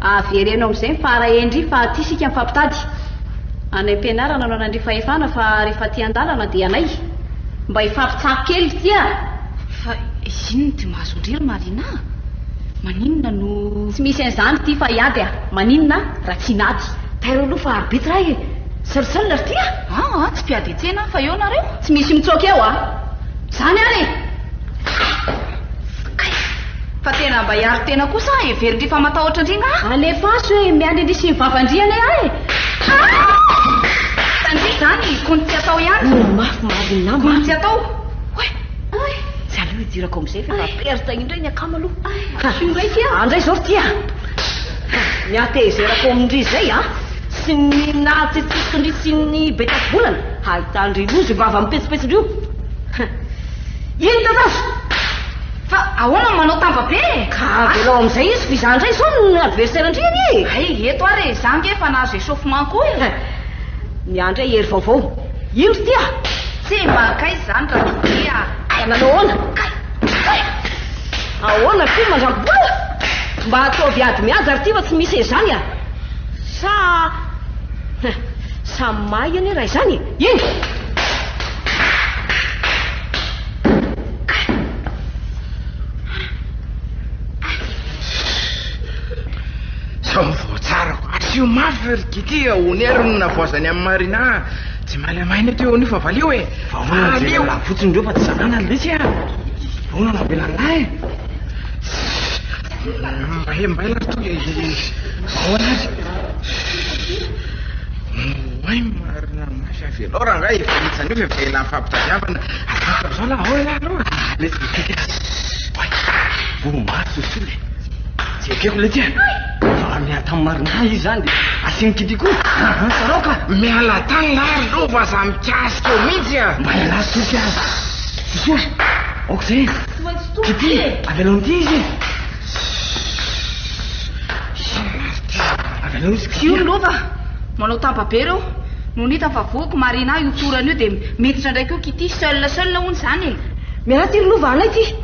I: Avereno amin'izay ny fara endry fa aty isika mifampitady. Any am-pianarana no anandria fahefana fa rehefa aty an-dalana dia anay. Mba hifampitsako kely ity a!
E: Fa inona ity mahazo an-dry ry Marina a? Maninona no.
I: Tsy misy an'izany ity fa hiady a! Maninona raha tsy hinady?
J: Tairo aloha fa arbitre ahy e! Seul seul ry ty a!
E: Aa tsy mpiady an-tsena aho fa eo nareo.
I: Tsy misy mitsoaka eo a! Izany ary e!
E: Kay! Fa tena mba hiaro tena kosa aho heverin-dry fa matahotra an-dry ngaha?
I: Alefaso e! Miandry an-dry sy ny vavan-dry anie aho e!
E: Tandria izany, kony tsy atao ihany.
J: Oh mafy marina
E: mafy. Kony tsy atao. Oay!
J: Tsy aleo hidirako amin'izay fa efa perte indray ny akama aloha.
I: Asio indray ity a!
J: Andray izao ry ty a! Ny hatezerako amin-dry izay a! Sy ny nahatsetsisiko-ndry sy ny be tati-bolana, ahitan-dry loza io vava mipetsipetsin-dry io. Ino tatazo?
E: Fa ahoana no manao tamba be e?
J: Ka avelao amin'izay izy fa izaho indray izao no adversaire-ndry anie e!
E: Hay, eto ary e, izaho ange efa nahazo échauffement koa e!
J: Ny ahy indray hery vaovao. Ino ry ty a?
E: Tsy mba akaiza izany Rakity a!
J: Ka nanao ahoana?
E: Kay! Kay!
J: Ahoana koa mandrango-bola? Mba ataovy ady mihaja ry ty fa tsy misy an'izany a! Sa samy mahay anie raha izany e! Iny!
B: Sao voatsara ko. Asio mafy ry Kitty a, onero ny navoazany amin'i Marina a. Tsy malemaina eto eo anio fa valio e.
H: Vahoana
B: Valio.
H: jerena fotsiny ireo fa tsy zanana lesy a. Vahoana navelan'lahy e.
B: Mbay mbay lahy tonga e. Ahoana ary? Oay marina mafy avelao rangahy efa hitsana io fa efa ela nifampitadiavana. Afaka amizao lahy ao elah aloha.
H: Lesy ry Kitty a. Oay. Voa mafy sosoa e. Tsy ekeko letsy a. Fa miala tamin'i Marina izy zany dia asian'i Kitty koa. Aa sarao ka.
B: Miala tany lahy ry lova aza mikasika eo mihitsy a.
H: Mba ialahy toky a. Sosoa. Aoka izay e. Kitty, avelao amin'ity izy e. Avelao izy Kitty.
E: Io ry lova. Manao tamba be reo. Nony hita fa voako Marina io torana io dia miditra indray koa Kitty seul seul hono izany e.
J: Miala aty ry lova anay ity.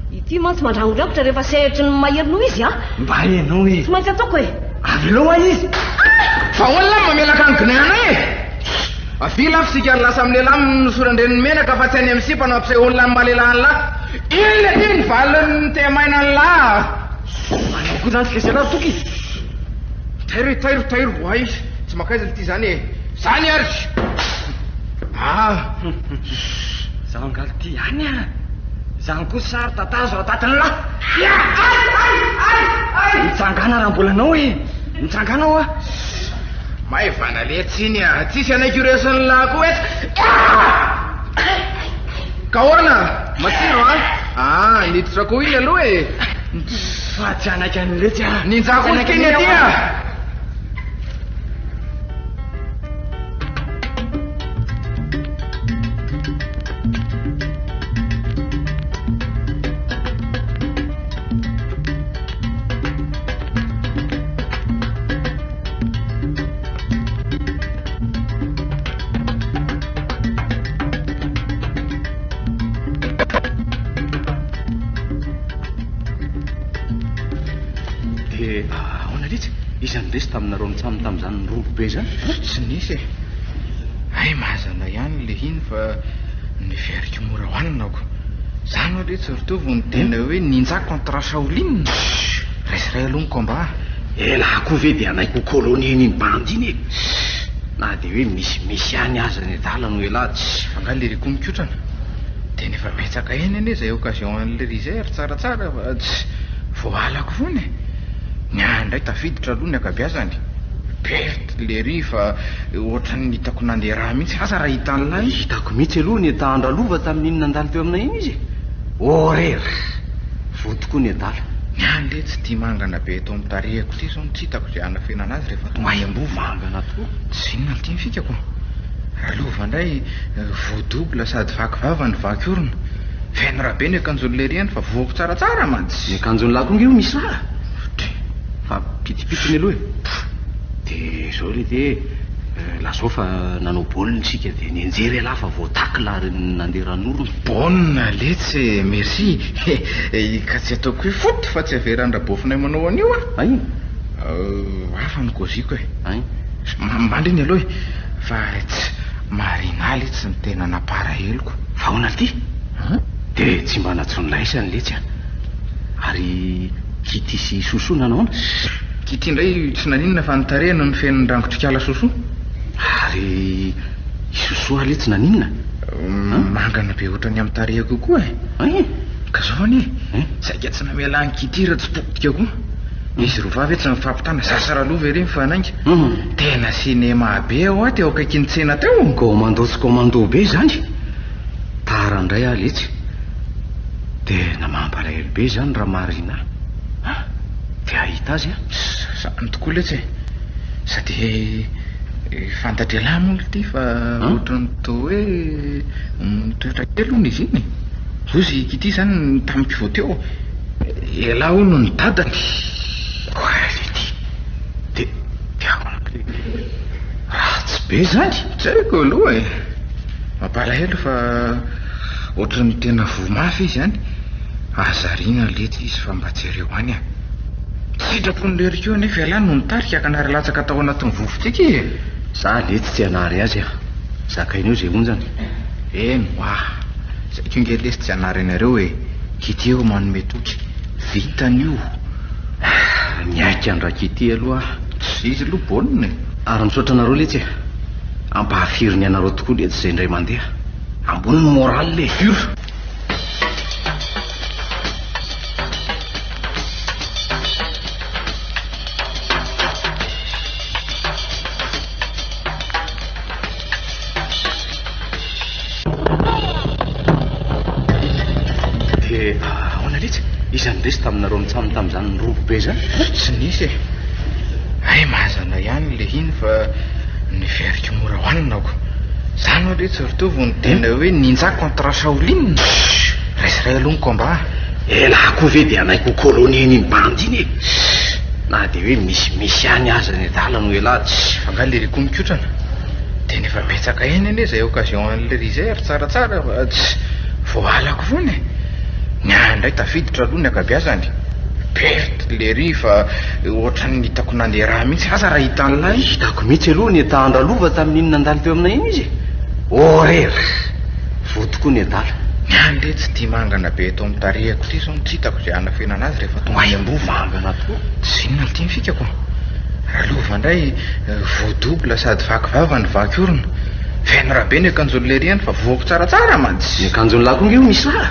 J: Ity mantsy mandrangodrangotra rehefa sehatry ny mahery noho izy an!
H: Mba ianao e!
J: Tsy maintsy ataoko e!
H: Avelao hoa izy!
B: Fa ahoana lahy mamelaka ny gnahy e? Avia lahy f'isika ny lasa amin'ny lehilahy nosoran-dreniny menaka fa tsy any amin'ny sipa no ampisehoan'ny lahy ny maha lehilahy an'lahy. Inona ity ny valin'ny tehamaina an'lahy?
H: Anao koa izany tsy lesy anah ry Toky?
B: Tairo e, tairo, tairo, oay, tsy mankaiza ity izany e! Izany ary! Ah!
H: Zaho angaha ity ihany ah! Izany koa sary tatazo ao tatin'ny lahy!
B: Ay! Ay! Ay! Ay!
H: Mitsangana.
G: Mitsangàna raha mbola anao e! Mitsangàna hoa!
B: Maivana letsy iny a! Tsisy anaiky io resin'ny lahy koa eto. Ah! Ka ahoana? Matsiro a? Ah, niditra koa iny aloha e!
G: Fa tsy hanaiky an'i letsy aho.
B: Ninja koa iny aty a!
H: Dia ahoana letsy? Iza no resy taminareo mitsam tamin'izany nirombo be izany?
B: Tsy nisy e. Hay mazana ihany le iny fa neveriko mora hohanina ko. Zany ho'a letsy ry Tovo no tena hoe ninja contre Shaolin. Raisy iray aloha ny combat.
D: Elah koa ve dia hanaiky ho colonie-n'iny bandy iny e? Na dia hoe misimisy ihany aza ny adala noho elah tsy.
B: Fa nga lery koa mikotrana? Tena efa betsaka ihany anie izay occasion an'lery izay ry tsaratsara fa tsy voahalako foana e! Ny ahy indray tafiditra aloha ny ankabiazany. Perte lery fa ohatran'ny hitako nandeha rà mihitsy, asa raha hitan'lah.
D: Hitako mihitsy aloha ny tahan-dRalova tamin'iny nandalo teo aminay iny izy e! Horreur! Voa tokoa ny adala.
B: Ny ahy letsy ity mangana be eto amin'ny tarehiko ity izao no tsy hitako izay hanafenana azy rehefa tonga any am-bova.
D: Mangana tokoa.
B: Tsy inona ity ny fikako. Ralova indray voa double sady vaky vava no vaky orona. Feno rà be ny akanjon'i lery any fa voako tsaratsara mantsy.
D: Ny akanjon'i lahy koa ange io misy rà. Fa pitipitiny aloha e. Dia izao ry ity e, lazao fa nanao baolina isika dia nianjera ialahy fa voa-tacle ary nandeha ran'orona.
B: Bonne letsy e, merci e, ka tsy ataoko hoe foot fa tsy averan-dRabofinay manao an'io ah.
D: Ain?
B: Hafa ny kôziko e.
D: Ain?
B: Mandry iny aloha e, fa tsy Marina letsy ny tena namparaheloko.
D: Fa ahoana lty? Dia tsy mba nantsoin'laisany letsy ah. Ary Kitty sy Sosoa nanao ahoana?
B: Kitty indray tsy naninona fa ny tarehiny no nifehy ny rangotrikala Sosoa.
D: Ary i Sosoa aloha tsy naninona?
B: Mangana be ohatran'ny amin'ny tarehiko io koa e.
D: Hein?
B: Ka zao anie, saika tsy namela an'i Kitty raha tsy potika koa. Izy roa vavy tsy nifampitana, za sy Ralova ery nifanainga. Tena cinéma be hoa teo akaikin'ny tsena teo.
D: Commando tsy commando be izany. Tara indray aho letsy. Tena mampalahelo be izany raha Marina a! Te hahita azy aho.
B: Zany tokoa letsy e! Sady fantatr'ialahy moa ity fa ohatran'ny toa hoe mitoetra kely hono izy iny e! Hozy i Kitty izany tamiko vao teo, ialahy hono ny dadany.
D: Quoi Letty? Dia dia ahoana kay? Ratsy be izany?
B: Tsy haiko aloha e! Mampalahelo fa ohatran'ny tena voa mafy izy any. Aza ariana letsy izy fa mba jereo any a. Tsy sitrapon'i lery koa anefa ialahy no nitarika ka nary latsaka tao anatin'ny vovotsika e.
D: Za letsy tsy hanary azy a. Zakainao izay onjany.
B: Eny hoa. Zay koa nge lesy tsy hanary anareo e. Kitty eo manome toky. Vitany io.
D: Miaiky an-dRakitty aloha aho.
B: Tsy izy aloha bonne e.
D: Ary misaotra anareo letsy e. Ampahafiriny anareo tokoa letsy izay indray mandeha. Ambony ny morale e.
B: Sur.
D: Dia ahoana letsy? Iza no resy taminareo mitsam tamin'izany nirombo be izany?
B: Tsy nisy e. Hay mazana ihany le iny fa neveriko mora hohanina ko. Zany ho'a letsy ry Tovo no tena hoe ninja contre Shaolin. Raisy iray aloha ny combat.
D: Elah koa ve dia hanaiky ho colonie-n'iny bandy iny e? Na dia hoe misimisy ihany aza ny adala noho elah tsy.
B: Fa nga lery koa mikotrana? Tena efa betsaka ihany anie izay occasion an'lery izay ry tsaratsara fa tsy voahalako foana e! Ny ahy indray tafiditra aloha ny ankabiazany. Perte lery fa ohatran'ny hitako nandeha rà mihitsy, asa raha hitan'lah.
D: Hitako mihitsy aloha ny tahan-dRalova tamin'iny nandalo teo aminay iny izy e! Horreur! Voa tokoa ny adala.
B: Ny ahy letsy ity mangana be eto amin'ny tarehiko ity izao no tsy hitako izay hanafenana azy rehefa tonga any am-bova.
D: Mangana tokoa.
B: Tsy inona ity ny fikako. Ralova indray voa double sady vaky vava no vaky orona. Feno rà be ny akanjon'i lery any fa voako tsaratsara mantsy.
D: Ny akanjon'i lahy koa ange io misy rà.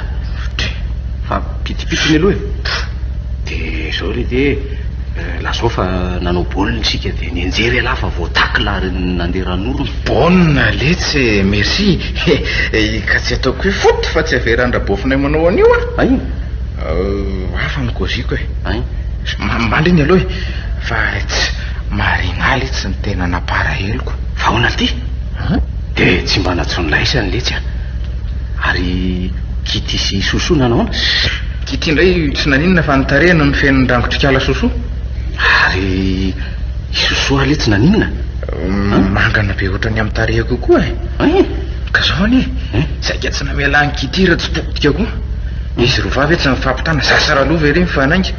D: Fa pitipitiny aloha e. Dia izao ry ity e.
F: Lazao fa nanao baolina isika dia nianjera ialahy fa voa-tacle ary nandeha ran'orona.
B: Bonne letsy e, merci e, ka tsy ataoko hoe foot fa tsy averan-dRabofinay manao an'io a.
F: Ain?
B: Hafa ny kôziko e.
F: Ain?
B: Mandry iny aloha e, fa tsy Marina letsy ny tena namparaheloko.
F: Fa ahoana ty? Dia tsy mba nantsoin'i Laisany letsy a. Ary Kitty sy Sosoa nanao ahoana?
B: Kitty indray tsy naninona fa ny tarehiny no feno ny rangotr'ikala Sosoa.
F: Ary i Sosoa letsy naninona?
B: Mangana be ohatran'ny amin'ny tarehiko io koa e.
F: Hein?
B: Ka zao anie, saika tsy namela an'i Kitty raha tsy potika koa. Izy roa vavy tsy nifampitana, za sy Ralova ery nifanainga.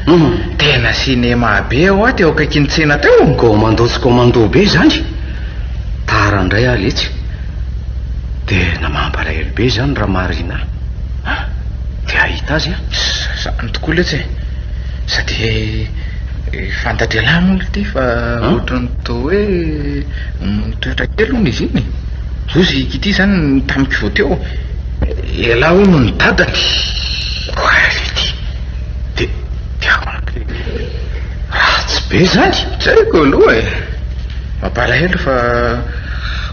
B: Tena cinéma be hoa teo akaikin'ny tsena teo.
F: Commando tsy commando be izany. Tara indray aho letsy. Tena mampalahelo be izany raha Marina a! Te hahita azy aho.
B: Zany tokoa letsy e! Sady fantatr'ialahy moa ity fa ohatran'ny toa hoe mitoetra kely hono izy iny e! Hozy i Kitty izany tamiko vao teo, ialahy hono ny dadany.
F: Oay ity! Dia dia ahoana kay? Ratsy be izany!
B: Tsy haiko aloha e! Mampalahelo fa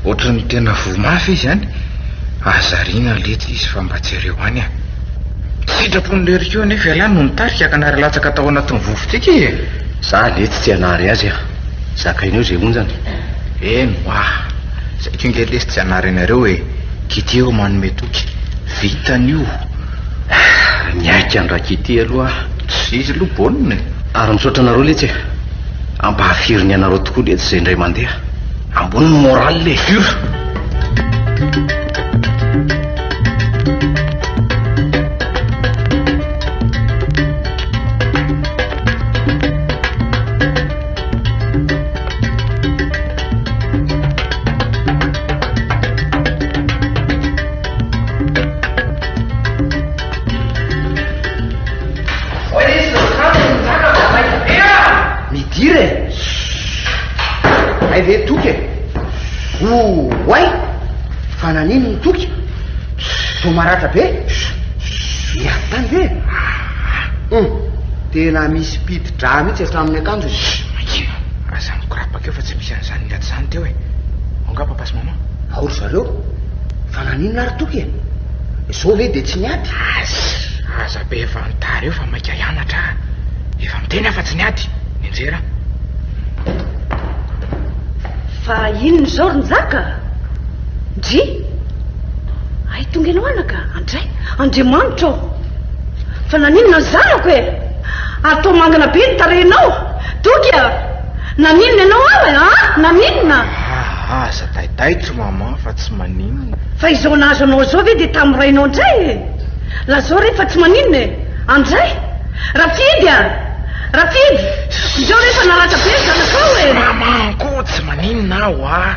B: ohatran'ny tena voa mafy izy any. Aza ariana letsy izy fa mba jereo any a. Sitrapon'i lery koa anefa ialahy no nitarika ka nary latsaka tao anatin'ny vovotsika e.
F: Za letsy tsy hanary azy a. Zakainao izay onjany.
B: Eny hoa. Zay koa nge lesy tsy hanary anareo e. Kitty eo manome toky. Vitany io.
F: Niaiky an-dRakitty aloha aho.
B: Tsy izy aloha bonne e.
F: Ary misaotra anareo letsy e. Ampahafiriny anareo tokoa letsy izay indray mandeha. Ambony ny moral e.
B: Dur.
D: Midira e! Hay ve Toky e? Oay! Fa nanino ny Toky? Toa maratra be? Niady tany ve? Hum! Tena misy piti-drà mihitsy hatramin'ny akanjony.
B: Mangina! Aza mikorapaka eo fa tsy misy an'izany niady izany teo e! Ao angaha papa sy maman?
D: Ao ry zareo! Fa naninona ary Toky e? Izao ve dia tsy niady?
B: Aza! Aza be vantara eo fa maika hianatra aho. Efa miteny aho fa tsy niady. Nianjera aho.
C: Fa inona izao ry Njaka? Ndry! Hay tonga ianao anaka? Andray! Andriamanitra ô! Fa naninona ny zanako e? Ary toa mangana be ny tarehinao! Toky a! Naninona ianao ary a? Naninona?
B: Aza taitaitra maman fa tsy maninona.
C: Fa izao nahazo anao izao ve dia tamin'ny rainao indray e? Lazao re fa tsy maninona e! Andray! Rafidy a! Rafidy! Izao re fa naratra be ny zanakao e!
B: Maman koa tsy maninona aho a!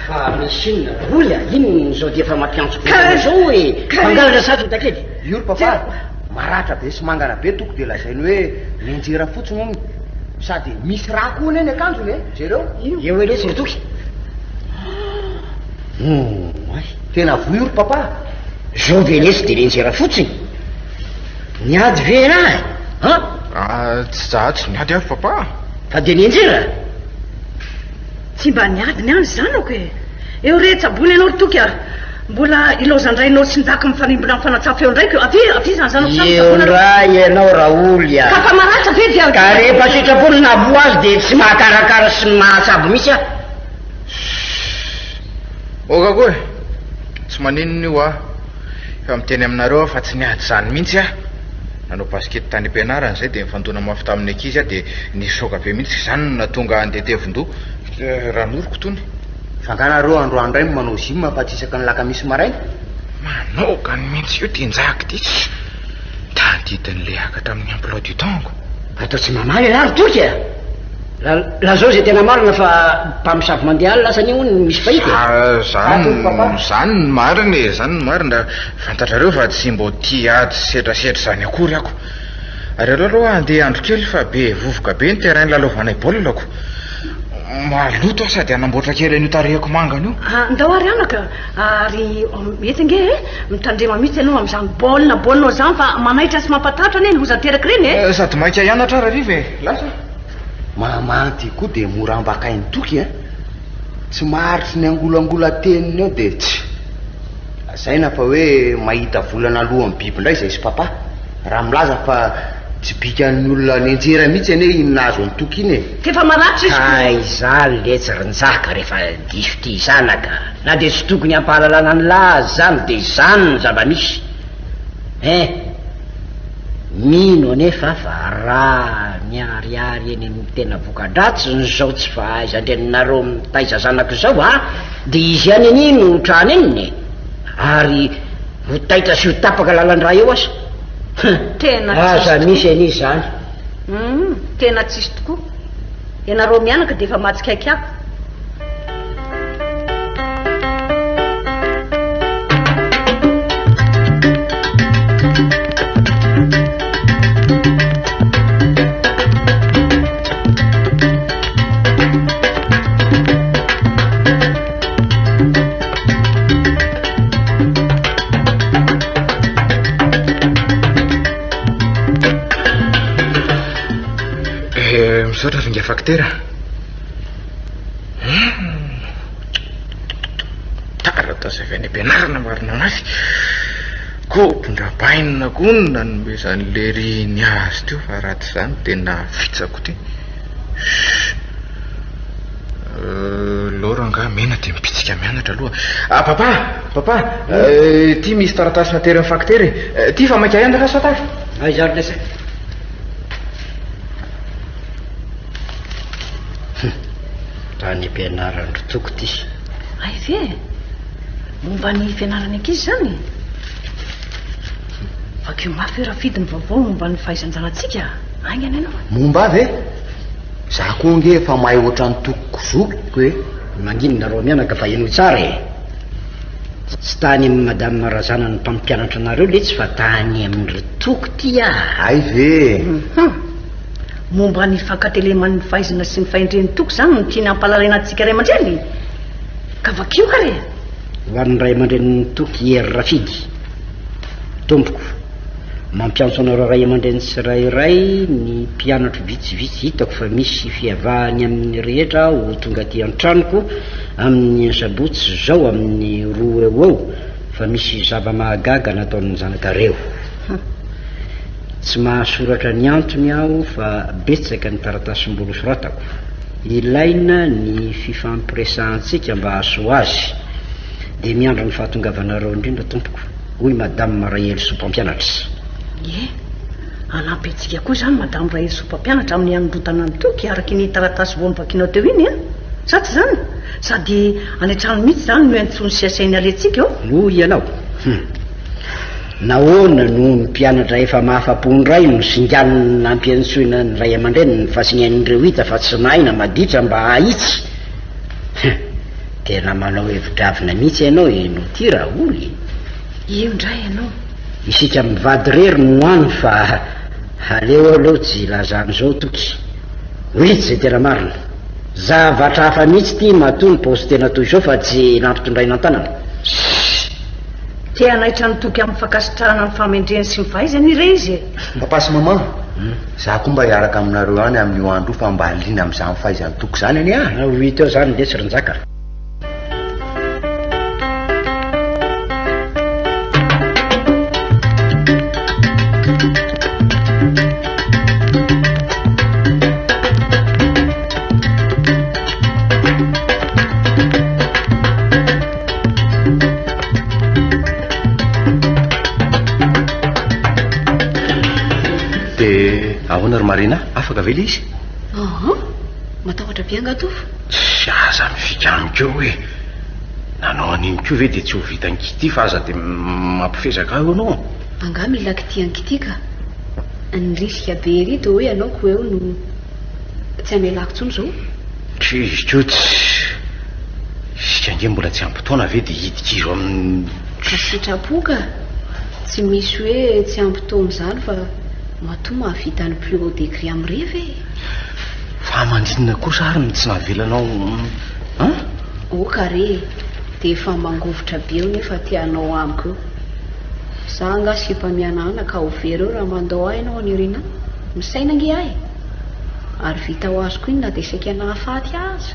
A: Fa misy inona daholo a? Inona izao dia efa mampiantso vonjy izao e? Mpangalatra sa tontakely?
D: Io ry papa, maratra be sy mangana be toko dia lazainy hoe mianjera fotsiny hono. Sady misy rà koa anie ny akanjony e! Jereo.
A: Eo e letsy ry Toky. Oay!
D: Tena voa io ry papa.
A: Zao ve lesy dia mianjera fotsiny? Niady ve ialahy e? An?
B: Ah, tsy za tsy niady aho ry papa.
A: Fa dia nianjera?
C: Tsy mba niady ny ahy ny zanako e! Eo re, tsaboina ianao ry Toky a! Mbola ilaozan-drainao sy Njaka mifarimbona mifanatsafa eo indray ko! Avia, avia izany zanako izany,
A: Eo
C: tsaboina aloha.
A: indray ianao Raoly a!
C: Ka fa maratra ve dia.
A: Ka rehefa sitrapony ny nahavoa azy dia tsy mahakarakara sy mahatsabo mihitsy aho.
B: Oka koa e! Tsy maninona io ah! Efa miteny aminareo aho fa tsy niady izany mihitsy aho. Nanao basket tany am-pianarana izay dia nifandona mafy tamin'ny ankizy aho dia nisoaka be mihitsy. Izany no nahatonga ahy handeha tevin-doha. Ranoriko tony.
D: Fa angaha nareo androany indray no manao gym fa tsy isaky ny lakamisy maraina?
B: Manaoka ny mihitsy io ty Njaka ity. Tadidin'ilay hakatra amin'ny emploi du temps-ko.
A: Atao tsy mamaly ialahy ry Toky a! Lazao izay tena marina fa mpamosavy mandeha alina asa anie hono no misy fahita e!
B: Ah, zany, zany ny marina e, zany ny marina. Fantatrareo fa tsy mbô tia ady sy setrasetra zany akory ako. Ary aleo aloha handeha andro kely fa be vovoka be ny terrain nilalaovanay baolina ko. Maloto aho sady hanamboatra kely an'io tarehiko mangana io.
C: Ah, ndao ary anaka, ary mety ange e, mitandrema mihitsy ianao amin'izany baolina baolinao izany fa manaitra sy mampatahotra anie ny loza ateraka ireny e.
B: Eh, sady maika hianatra ary hariva e, lasa.
D: Mamanty koa dia mora ambakain'i Toky a! Tsy maharitry ny angolangola teniny eo dia tsy. Lazaina fa hoe mahita volana alohan'ny biby indray izay sy papa. Raha milaza fa tsy bikan'ny olona nianjera mihitsy anie iny nahazo an'i Toky iny e!
C: F'efa maratra izy ko.
A: Aiza letsy ry Njaka rehefa diso tia zanaka. Na dia tsy tokony hampahalalana an'lah aza izany dia izany ny zava-misy. Hein! Mino anefa aho fa raha miharihary eny amin'ny tena voka-dratsin'izao tsy fahaizan-dreninareo mitaiza zanaka izao a, dia izy ihany anie no ho trany eny e! Ary ho taitra sy ho tapaka lalan-drà eo aza. Hum!
C: Tena tsisy
A: Aza
C: tokoa.
A: misy anie izany.
C: Hum! Tena tsisy tokoa. Ianareo mianaka dia efa mahatsikaiky ahy.
B: Eh, misaotra ry ingahy fakitera. Taratasy avy any am-pianarana marina mafy. Kobon-drabainina koa no nanomezan'i Lery ny azy teo fa raha tsy izany tena vitsako ity. Laura angaha mena dia mibitsika mianatra aloha. Ah papa, papa, ity misy taratasy naterin'ny fakitera e. Ity fa maika hianatra sa tara?
A: Aiza ary lesy? Tany am-pianaran-dry Toky ity.
C: Hay ve e? Momba ny fianaran'ny ankizy izany? Vakio mafy hoe Rafidy ny vaovao momba ny fahaizan-janatsika. Haingana ianao.
D: Momba ahy ve? Za koa ange efa mahay ohatran'ny tokiko zokiko e.
A: Mangina nareo mianaka fa henoy tsara e. Tsy tany amin'i Madame Razanany mpampianatra anareo letsy fa tany amin-dry Toky ty ah.
D: Hay ve e.
C: Hum. Momba ny fankateleman'ny fahaizana sy ny fahendren'i Toky izany no tiany hampalalena antsika ray aman-dreny? Ka vakio ary e!
A: Ho an'ny ray aman-drenin'i Toky Hery Rafidy, Tompoko, mampiantso anareo ray aman-dreny tsirairay ny mpianatro vitsivitsy hitako fa misy fiavahany amin'ny rehetra aho ho tonga aty an-tranoko amin'ny asabotsy izao amin'ny roa eo ho eo fa misy zava-mahagaga nataon'ny zanakareo. Tsy mahasoratra ny antony aho fa betsaka ny taratasim-bolo soratako. Ilaina ny fifampiresahantsika mba hahasoa azy. Dia miandry ny fahatongavanareo indrindra tompoko, hoy Madame Rahelisoa mpampianatra.
C: Ie, hanampy antsika koa izany Madame Rahelisoa mpampianatra amin'ny hanondrotana ny toky araka iny taratasy vao novakianao teo iny an! Sa tsy izany? Sady any an-trano mihitsy izany no iantsoany sy asainy alehantsika ô!
A: Hoy ianao? Hum. Nahoana no ny mpianatra efa mahafa-po indray no singanina nampiantsoina ny ray aman-dreniny fa tsy ny an'ireo hita fa tsy mahay na maditra mba hahitsy? Hum, tena manao hevi-dravina mihitsy ianao e Noti Raoul e!
C: Io indray ianao.
A: Isika mivady irery no any fa aleo aloha tsy hilaza an'izao Toky. Ho hita izay tena marina. Zavatra hafa mihitsy ity matoa ny paosy tena toy izao fa tsy nampitondraina an-tanana.
C: Shh! Te hanaitra ny Toky amin'ny fankasitrahana ny fahamendrehany sy ny fahaizany re izy e!
D: Papa sy Maman, za koa mba hiaraka aminareo any amin'io andro io fa mba liana amin'izany fahaizan'i Toky izany anie aho.
A: Ho hita eo izany letsy ry Njaka.
H: Dia ahoana ry Marina, afaka ve ilay izy?
J: Aa, matahotra be angaha Tovo?
F: Tsy aza mifika amiko eo e! Nanao an'iny koa ve dia tsy ho vitan'i Kitty fa aza dia mampifezaka ahy hono.
J: Angaha mila kitihan'i Kitty ka? Ny risque be ery toa hoe ianao ko eo no tsy hamelako intsony izao.
F: Tsy izy koa tsy. Isika ange mbola tsy ampy taona ve dia hidikiro amin'ny.
J: Ka sitrapo ka! Tsy misy hoe tsy ampy taona izany fa matoa mahavita ny plus haut degré amin'ny revy e!
F: Fa.
H: Fa maninona kosa ary no tsy navelanao an?
I: Oka re e! Dia efa mangovitra be eo nefa te hanao amiko eo. Za angaha sipa mihanahana ka ho very eo raha mandao ahy ianao Nirina? Misaina ange aho e! Ary vita ho azoko iny na dia saika nahafaty ahy aza.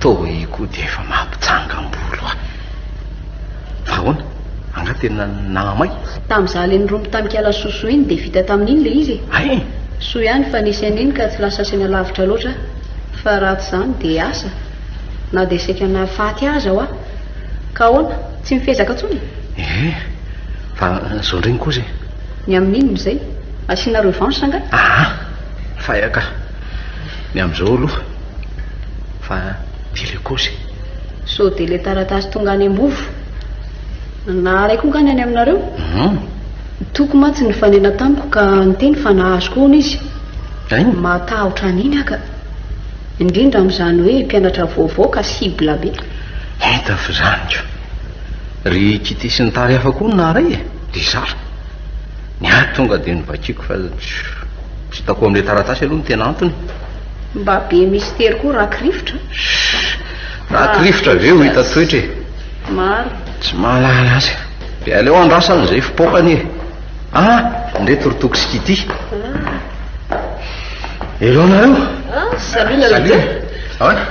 H: Toa io koa dia efa mampitsangam-bolo ahy. Fa ahoana? Angaha tena nahamay?
I: Tamin'izaho ilay niromo tamin'ikala Soso iny dia vita tamin'iny ilay izy e!
H: Hay!
I: Soa ihany fa nisy an'iny ka tsy lasa saina lavitra loatra aho. Fa raha tsy izany dia asa na dia saika nahafaty ahy aza hoa. Ka ahoana? Tsy mifezaka intsony?
H: Ee, fa izao indray ny kozy e!
I: Ny amin'inona izay? Asiana revanche angaha?
H: Aa! Fay aka! Ny amin'izao aloha fa ty le kozy.
I: Sao dia ilay taratasy tonga any Ambovo? Naharay koa angaha ny any aminareo?
H: Hum.
I: Toky mantsy nifanena tamiko ka niteny fa nahazo koa hono izy.
H: Ein?
I: Matahotra an'iny aho ka. Indrindra amin'izany hoe mpianatra vaovao ka cible be.
H: Hita f'izany ko. Ry Kitty sy ny tary hafa koa no naharay e. Bizarre. Ny ahy tonga dia novakiako fa tsy hitako ao amin'ilay taratasy aloha ny tena antony.
I: Mba be mistery koa Rakirifotra.
H: Shh! Rakirifotra ve ho hita toetra e?
I: Marina.
H: Tsy mahalala azy. Dia aleo andrasana izay fipoakany e. Ah! Ndreto ry Toky sy Kitty. Hello nareo.
J: Ah, salut nareo.
H: Salut. Ahoana?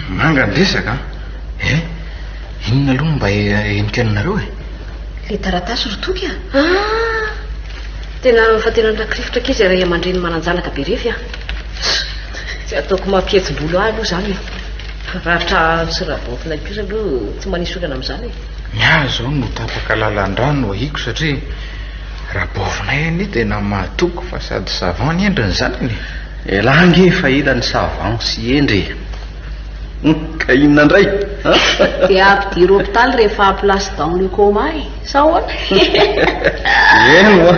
B: Manga ny resaka an. Eh? Inona aloha no mba henoko anareo e?
I: Ilay taratasy ry Toky a!
J: Ah! Tena fa tena nakirifotra akia izay ray aman-dreny manan-janaka be refy a! Tsy ataoko mampihetsi-bolo ahy aloha izany e! Raha trano sy rabaotinay kosa aloha tsy manisy olana amin'izany e!
B: Ny ahy izao no tapaka lalan-drà no ahiako satria rabaovinay anie tena mahatoky fa sady savant ny endriny izany e!
H: Elah ange efa ela ny savant sy hendry e! Ka inona indray an?
I: Dia ampidiro hopitaly rehefa place dans le coma e! Sa ahoana?
H: Eny oa!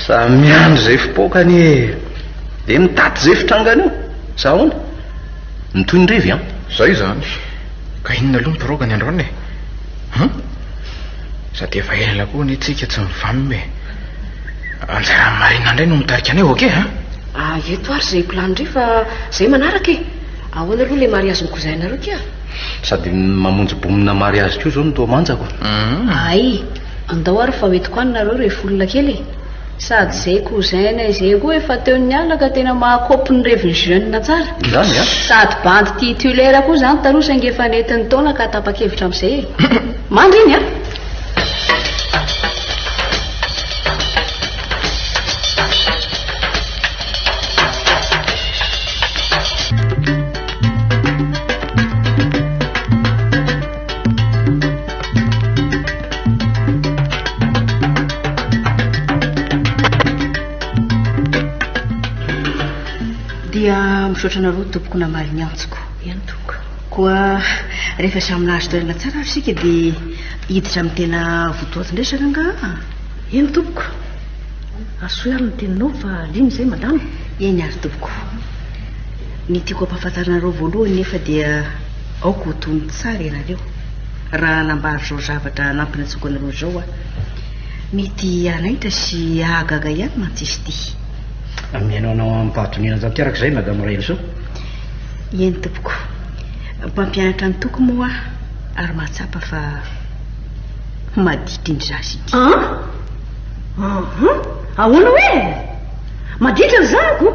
H: Samy miandry izay fipoaka anie e! Dia mitaty izay fitrangany eo! Sa ahoana? Mitohy ny revy an!
B: Zay izany! Ka inona aloha ny prog ny androany e? Hum? Sady efa ela koa anie tsika tsy mivam e! Anjaran'i Marina indray no mitarika anay ok an!
J: Ah, eto ary izay plan ndry fa zay manaraka e! Ahoana aloha le mariazin'ny cousin-nareo kia?
H: Sady mamonjy bomina mariazy koa zao no toa manjako.
I: Hay, andao ary fa hoentiko any nareo ref olona kely e! Sady zay cousin-nay zay koa efa teo niala ka tena mahakôpy ny revin'ny jeune tsara.
H: Izany an?
I: Sady bandy titulaire koa zany taloha saingy efa nentin'ny taona ka tapa-kevitra amizay e! Mandry iny an!
C: Dia misaotra anareo tompoko namaly ny antsoko.
J: Eny tompoko.
C: Koa rehefa samy nahazo toerana tsara ary isika dia hiditra amin'ny tena votoatin-dresaka angaha?
J: Eny tompoko. Asoy ary ny teninao fa liana izay madama.
C: Eny ary tompoko. Ny tiako hampahafantarina anareo voalohany nefa dia aoka ho tony tsara ianareo raha hanambara izao zavatra nampinatsoiko anareo izao aho. Mety hanaitra sy hahagaga ihany mantsy izy ity.
A: Mihaino anao amim-pahatoniana tanteraka izay Madame Raelisoa.
C: Eny tompoko. Mpampianatra ny toko moa aho ary mahatsapa fa maditra iny zaza ity.
J: An? An? Ahoana hoe? Maditra ny zanako?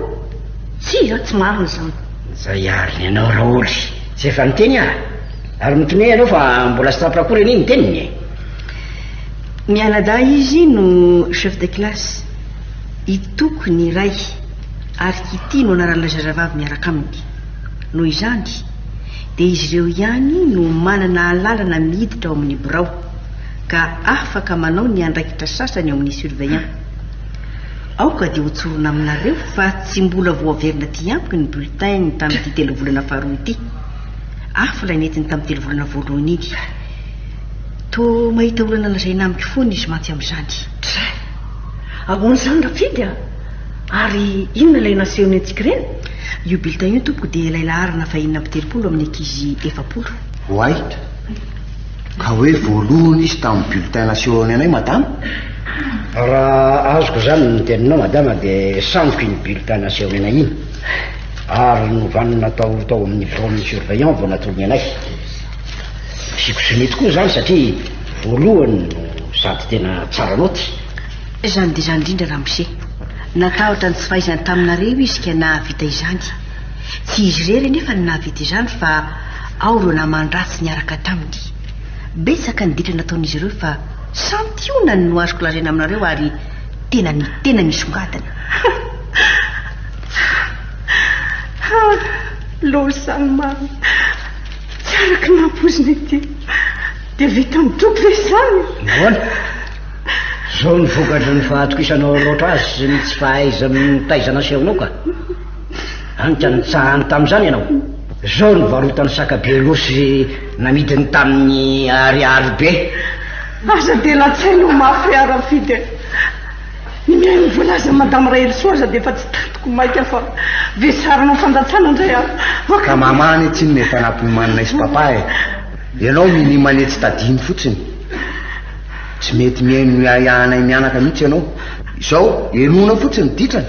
J: Tsia, tsy marina izany.
A: Izay ary ny anao Raoly. Tsy efa niteny aho. Ary mitonia ianao fa mbola tsy tapitra akory anie ny teniny e.
C: Mianadahy izy no chef de classe. I Toky ny iray ary Kitty no anaran'ilay zazavavy miaraka aminy. Noho izany, dia izy ireo ihany no manana alalana miditra ao amin'ny birao, ka afaka manao ny andraikitra sasany ao amin'ny surveillant. Aoka dia ho tsorina aminareo fa tsy mbola voaverina aty amiko ny bulletin-ny tamin'ity telovolana faharoa ity. Hafa ilay nentiny tamin'ny telovolana voalohany iny. Toa mahita olana lazaina amiko foana izy mantsy amin'izany.
J: Dray! Ahoana izany Rafidy a? Ary inona ilay nasehony antsika ireny?
C: Io bulletin io tompoko dia ilay laharana fahenina amby 30 amin'ny ankizy 40.
D: Oay! Ka hoe voalohany izy tamin'ny bulletin nasehony anay madama?
A: Raha. Raha azoko izany ny teninao madama dia sandoka iny bulletin nasehony anay iny ary novanina tao tao amin'ny biraon'ny surveillant vao natolony anay. Asiako sonia tokoa izany satria voalohany no sady tena tsara naoty.
C: Izany dia izany indrindra ramose. Natahotra ny tsy fahaizany taminareo izy ka nahavita izany. Tsy izy irery anefa no nahavita izany fa ao ireo namany ratsy niaraka taminy. Betsaka ny ditra nataon'izy ireo fa santionany no azoko lazaina aminareo ary tena ny tena misongadina.
K: Ha! Loza izany marina. Tsy araka ny nampoizina ity. Dia vitan'ny Tompo ve izany?
A: Nahoana? Izao no vokatry ny fahatokisanao loatra azy sy ny tsy fahaiza-mitaiza nasehonao ka. Hany ka nitsahany tamin'izany ianao. Izao no varotany saka be loha sy namidiny tamin'ny ariary be.
K: Aza dia latsaina ho mafy ry Harafidy e! Ny mihaino ny voalazan'i Madame Rahelisoa aza dia efa tsy tantiko maika fa vesarinao fandatsana indray aho.
D: Ka mama anie tsinona efa nampiomaninay sy papa e! Ianao minia manetsy tadiny fotsiny. Tsy mety mihaino ny ahiahinay mianaka mihitsy ianao. Izao, henoina fotsiny ny ditrany.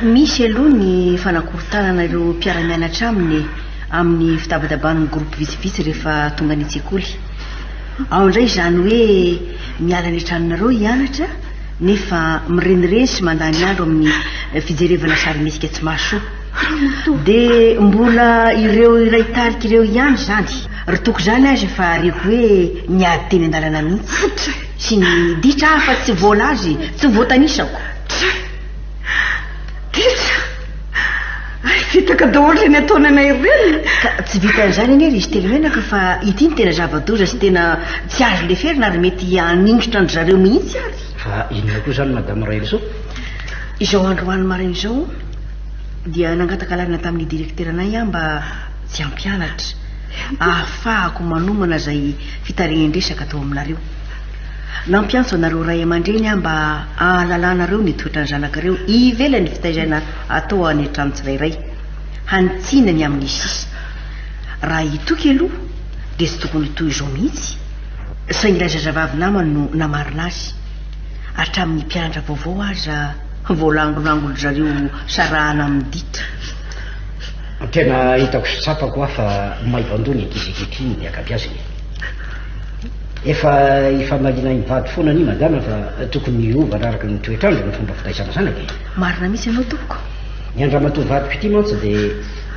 C: Misy aloha ny fanakorontanana ireo mpiara-mianatra aminy amin'ny fitabataban'ny groupe vitsivitsy rehefa tonga any an-tsekoly. Ao indray izany hoe miala any an-tranonareo hianatra nefa mirenireny sy mandany andro amin'ny fijerevana sarimihetsika tsy mahasoa. Dia mbola ireo iray tarika ireo ihany izany. Ry Toky izany aza efa reko hoe niady teny an-dalana mihitsy. Sy ny ditra afa tsy voalaza e, tsy voatanisako.
K: Ditra! Ditra! Hay fitaka daholo ireny ataony anay ireny!
C: Ka tsy vitan'izany anie ry izy telomenaka fa ity no tena zava-doza sy tena tsy azo leferina ary mety haningotra an-dry zareo mihitsy ary.
A: Fa inona koa izany Madame Raelisoa?
C: Izao androany maraina izao dia nangataka alalana tamin'ny direkteranay aho mba tsy hampianatra, ahafahako manomana izay fitarihan-dresaka atao aminareo. Nampiantso anareo ray aman-dreny aho mba hahalalanareo ny toetran'ny zanakareo ivelan'ny fitaizana atao any an-trano tsirairay, hanitsiana ny amin'ny sisa. Raha hitoky aloha dia tsy tokony ho toy izao mihitsy, saingy ilay zazavavy namany no namarina azy. Hatramin'ny mpianatra vaovao aza voalangolangon-dry zareo sarahana amin'ny ditra.
A: Tena hitako sy tsapako aho fa maivan-doha ny ankizy ankehitriny ny ankabiazany e. Efa ifamaliana mivady foana anie madama fa tokony hiova araka ny toetr'andro ny fomba fitaizana zanaka e.
C: Marina mihitsy ianao tompoko.
A: Ny an-dramatoa vadiko ity mantsy dia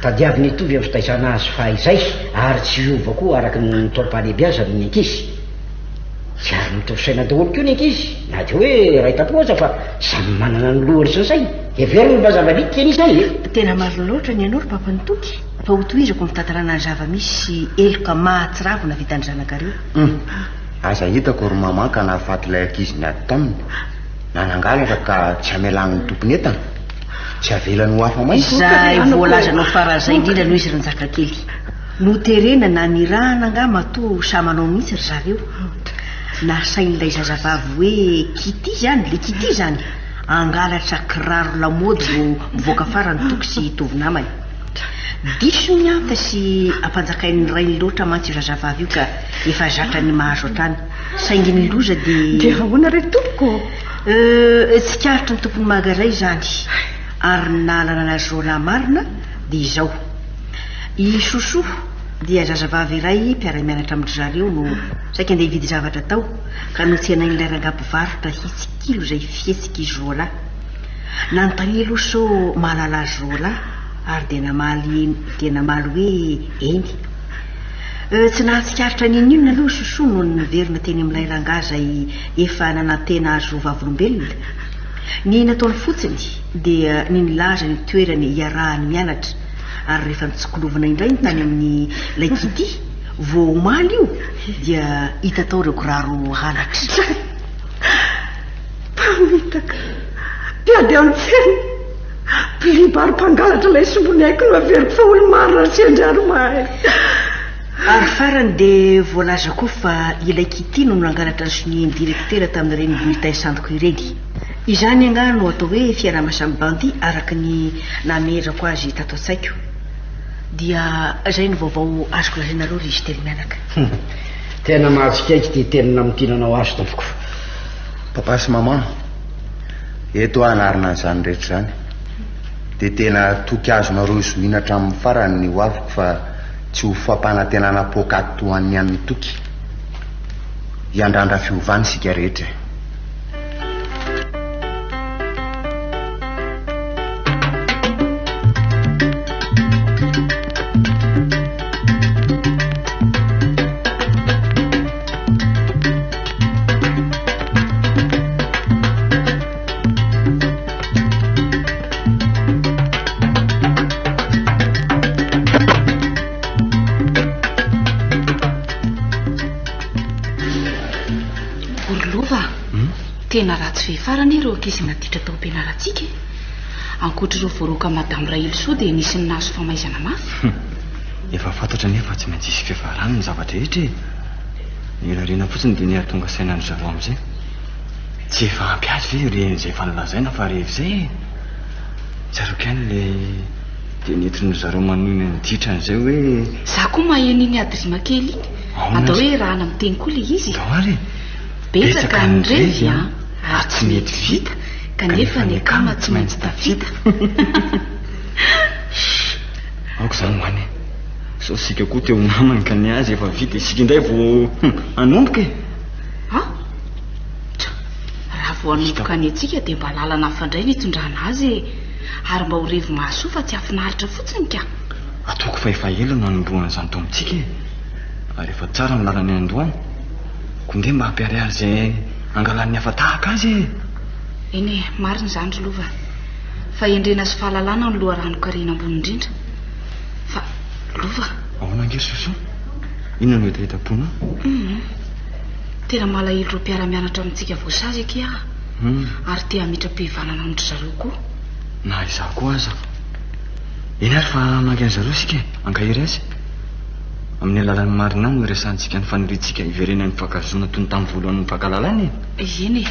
A: tadiaviny hitovy amin'ny fitaizana azy fahizay ary tsy hiova koa araka ny taom-pahalehibiazany ny ankizy. Tsy ary mitovy saina daholo koa ny ankizy na dia hoe iray tampo aza fa samy manana ny lohany sy ny sainy. Heveriny mba zava-bitika anie izany e.
C: Tena marina loatra ny anao ry papa ny Toky fa ho tohizako ny fitantarana ny zava-misy sy heloka mahatsiravina vitan'ny zanakareo.
D: Hum! Aza hitako ry maman ka nahafaty ilay ankizy niady taminy, na nangalatra ka tsy hamelany ny tompon'entana. Tsy avelany ho afa-maina.
C: Izay voalazanao faran'izay indrindra no izy ry Njakakely. Noterena na nirahana angaha matoa samy manao mihitsy ry zareo. Nasain'ilay zazavavy hoe Kitty izany, le Kitty izany, hangalatra kiraro lamaody vao mivoaka farany Toky sy Tovo namany. Diso mihanta sy ampanjakain'ny rainy loatra mantsy io zazavavy io ka efa zatra ny mahazo hatrany. Saingy ny loza dia.
K: Dia ahoana re tompoko ô?
C: Euh, tsikaritry ny tompon'ny magazay izany ary ny nahalalana azy roalahy marina dia izao. I Sosoa dia zazavavy iray mpiara-mianatra amin-dry zareo no saika andeha hividy zavatra tao ka notsenain'ilay rangahy mpivarotra hitsikilo izay fihetsik'izy roalahy. Nanontania aloha sao mahalala azy roalahy ary dia namaly dia namaly hoe eny. Tsy nahatsikaritra n'inon'inona aloha i Sosoa nony niverina teny amin'ilay rangahy izay efa nanantena azy ho vavolombelona. Ny nataony fotsiny dia ny nilaza ny toerany iarahany mianatra ary rehefa notsikolovana indray ny tany amin'ny ilay Kitty, vao omaly io, dia hita tao ireo kiraro halatra.
K: Mpamitaka, mpiady an-tsena, mpiliba ary mpangalatra ilay sombiniaiko no heveriko fa olo-marina sy hendry ary mahay.
C: Ary farany dia voalaza koa fa ilay Kitty no nangalatra ny sonian'ny direktera tamin'ireny bulletin sandoka ireny. Izany angaha no atao hoe fiaraha-miasa amin'ny bandy araka ny namerako azy tato an-tsaiko. Dia izay no vaovao azoko lazainareo ry izy telo mianaka.
A: Tena mahatsikaiky ity teny namintinanao azy tompoko.
D: Papa sy maman, eto aho hanarina an'izany rehetra izany. Dia tena toky azonareo zohiana hatramin'ny farany ny ho aviko fa tsy ho fampanantenana poakaty toa an'ny an'i Toky. Hiandrandra fiovana isika rehetra e.
E: Ry Lova a! Tena ratsy fiafara anie ireo ankizy naditra tao am-pianarantsika e! Ankoatr'ireo voaroaka Madame Rahelisoa dia nisy ny nahazo famaizana mafy.
G: Efa fantatra anie fa tsy maintsy hisy fiafarany ny zava-drehetra e! Ny irariana fotsiny dia ny hahatonga saina an-dry zareo amin'izay. Tsy efa ampy azy ve ireny izay efa nolazaina fa rehefa izay e? Tsaroako ihany ilay dia nentin-dry zareo manohy ny ditran'izay hoe.
E: Za koa maheno iny adrima kely iny.
G: Ahoana
E: Atao
G: aza?
E: hoe erahana miteny koa ilay izy.
G: Ndao ary e!
E: Betsaka ny revy an, ary tsy mety vita, kanefa ny akama tsy maintsy tafita.
G: Aoka izany ho any e! Sao isika koa te ho namany ka ny azy efa vita, isika indray vao hanomboka e!
E: A! Tsa! Raha vao hanomboka ny antsika dia mba lalana hafa indray ny hitondrana azy e! Ary mba ho revy mahasoa fa tsy hahafinaritra fotsiny ka!
G: Ataoko fa efa ela no hanombohan'izany tao amintsika e! Ary efa tsara ny lalana niandohana. Koa ndeha mba hampiharihary izay hangalan'ny hafa tahaka azy e!
E: Eny e, marina izany ry Lova. Fahendrena sy fahalalana no loharanon-karena ambony indrindra. Fa, Lova.
G: Ahoana ange ry Sosoa? Inona no hetahetam-ponao?
E: Hum. Tena malahelo ireo mpiara-mianatra amintsika voasazy akia aho.
G: Hum.
E: Ary te hametra-pihavanana amin-dry zareo koa.
G: Na izaho koa aza. Eny ary fa hamaky an-dry zareo isika e, hankahery azy. Amin'ny alalan'ny marina no iresahantsika ny faniriantsika hiverenan'ny fifankahazoana toy ny tamin'ny voalohany nifankahalalana e.
E: Eny e.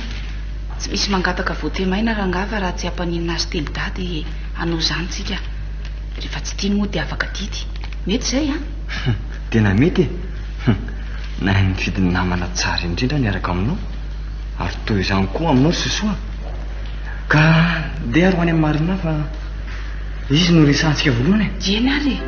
E: Tsy misy mangataka voatemaina rangahy fa raha tsy hampaninona azy telo dahy dia hanao izany tsika. Rehefa tsy tiany moa dia afaka didy. Mety izay an?
G: Tena mety e! Nahay nifidy ny namana tsara indrindra niaraka aminao. Ary toy izany koa aminao ry Sosoa. Ka ndeha ary ho any amin'i Marina fa izy no resahantsika voalohany e!
E: Dieny ary e!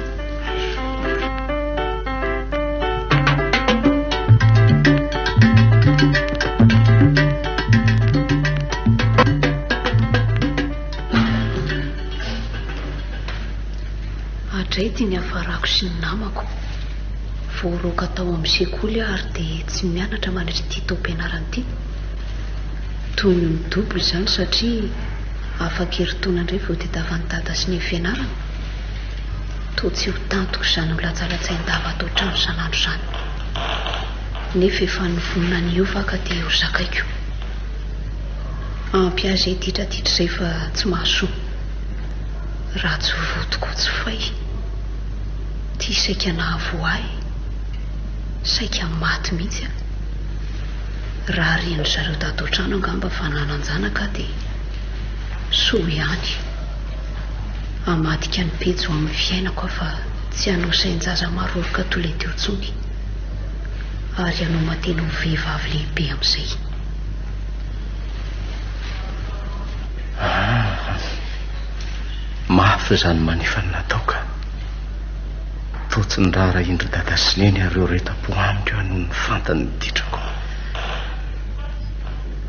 C: Hatray ity niafarako sy ny namako. Voaroaka tao amin'ny sekoly aho ary dia tsy mianatra mandritra ity taom-pianarana ity. Toy ny mi-double izany satria afaka herintaona indray vao tadiavan'i Dada sy Neny fianarana. Toa tsy ho tantiko izany ho latsalatsain-dava ato an-trano isan'andro izany. Nefa efa nivonona ny hiova aho ka dia ho zakaiko. Ampy ahy izay ditraditra izay fa tsy mahasoa. Ratsy voa tokoa tsy fay. Ity saika nahavoa ahy. Saika maty mihitsy aho. Raha ren-dry zareo tato an-trano angamba fa nanan-janaka aho dia soa ihany. Hamadika ny pejy ho amin'ny fiainako aho fa tsy hanao sain-jaza maroroka toy ilay teo intsony. Ary hanoman-tena ho vehivavy lehibe amin'izay.
D: Ah, mafy izany manefa ny natao ka. Toa tsy niraharahian-dry Dada sy Neny ary ireo retam-po amiko aho noho ny fantany ny ditrako.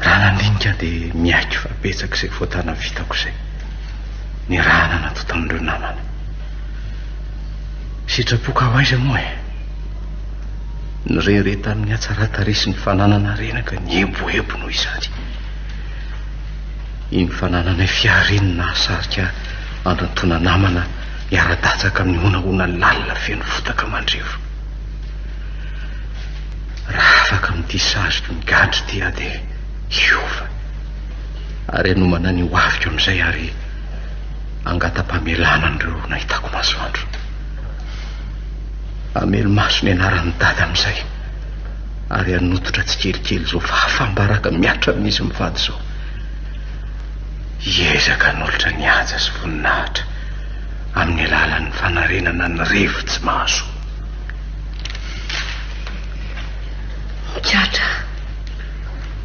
D: Raha nandinika aho dia miaiky fa betsaka izay voatana vitako izay niarahana natao tamin'ireo namana. Sitrapo ka ho aiza moa e? Nirehareha tamin'ny hatsaran-tarehy sy ny fananana harena ka nieboebo noho izany. Iny fanananay fiara iny no nahasarika andrantoana namana hiara-datsaka amin'ny honahona lalina feno fotaka mandrevo. Raha afaka amin'ity saziko migadra ity aho dia hiova ary hanomana ny ho aviko amin'izay ary hangata-pamelana an'ireo nahitako masoandro. Hamelo-maso ny anaran'i Dada amin'izay ary hanototra tsikelikely izao fahafaham-baraka mihatra amin'izy mivady izao. Hiezaka hanolotra ny haja sy voninahitra amin'ny alalan'ny fanarenana ny revy tsy mahasoa.
C: Migadra.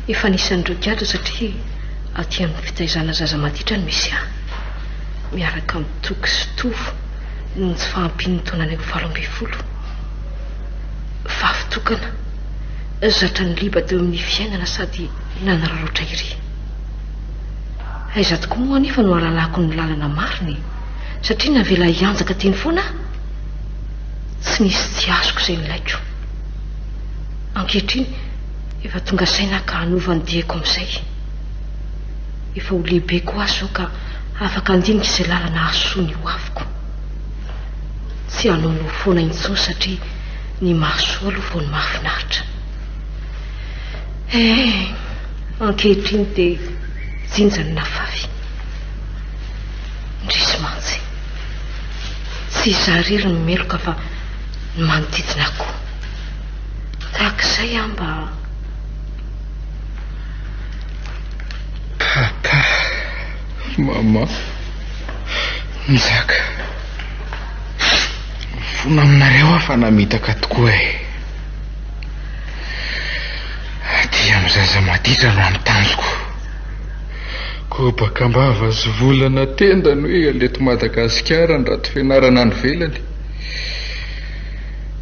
J: Efa anisan'ireo gadra satria aty amin'ny fitaizana zaza maditra no misy ahy. Miaraka amin'i Toky sy Tovo noho ny tsy fahampian'ny taonanay ho 18. Vavy tokana, zatra niliba teo amin'ny fiainana sady nanararaotra ery. Aiza tokoa moa anefa no hahalalako ny lalana marina e? Satria navela hianjaka teny foana aho. Tsy nisy tsy azoko izay nilaiko. Ankehitriny, efa tonga saina aho ka hanova ny diako amin'izay. Efa ho lehibe koa aho izao ka afaka handinika izay lalana hahasoa ny hoaviko. Tsy hanaonao foana intsony satria ny mahasoa aloha vao ny mahafinaritra. Eh, ankehitriny dia jinja ny nafafy. Indrisy mantsy. Tsy izaho irery no meloka fa ny manodidina ahy koa. Tahaka izay aho mba.
B: Papa, maman, Njaka. Mifona aminareo aho fa namitaka tokoa e. Aty amin'ny zaza maditra no any tanjoko. Kobaka am-bava sy volana tenda ny hoe hiala eto Madagasikara ny rato fianarana any ivelany.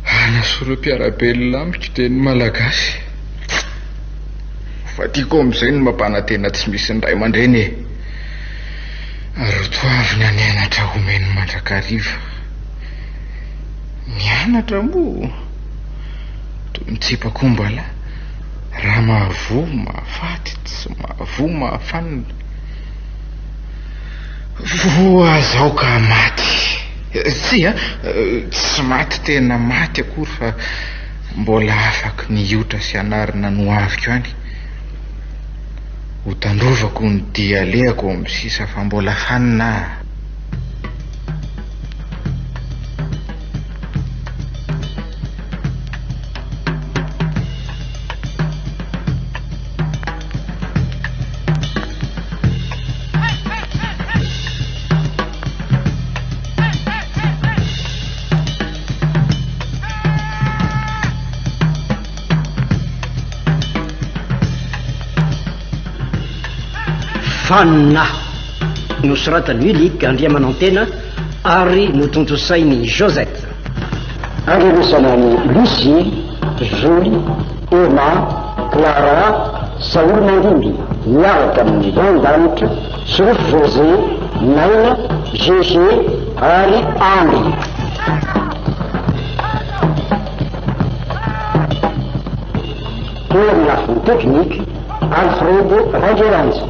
B: Hanasoa ireo mpiara-belona amiko dia ny Malagasy. Vadiako amin'izay ny mampanantena tsy misy ny ray aman-dreny e. Ary ho toaviny ny anatra omeny mandrakariva. Ny anatra moa toy ny tsipak'ombalahy, raha mahavoa mahafaty, tsy mahavoa mahafanina. Voa aza aoka maty. Tsia, tsy maty tena maty akory fa mbola afaky ny hiotra sy hanarina ny hoaviko any. Ho tandrovako ny dia alehako amin'ny sisa fa mbola fanina aho.
A: Fanina. Nosoratan'i Willy Andriamanantena ary notontosain'i Josette.
L: Andrenesana an'i Lucie, Zoly, Emma, Clara, Saoly Mandimby miaraka amin'i Jean Danitra, Solofo José, Naina, Gégé ary Andry. Teo amin'ny lafiny teknika, Alfred Randriaranjy.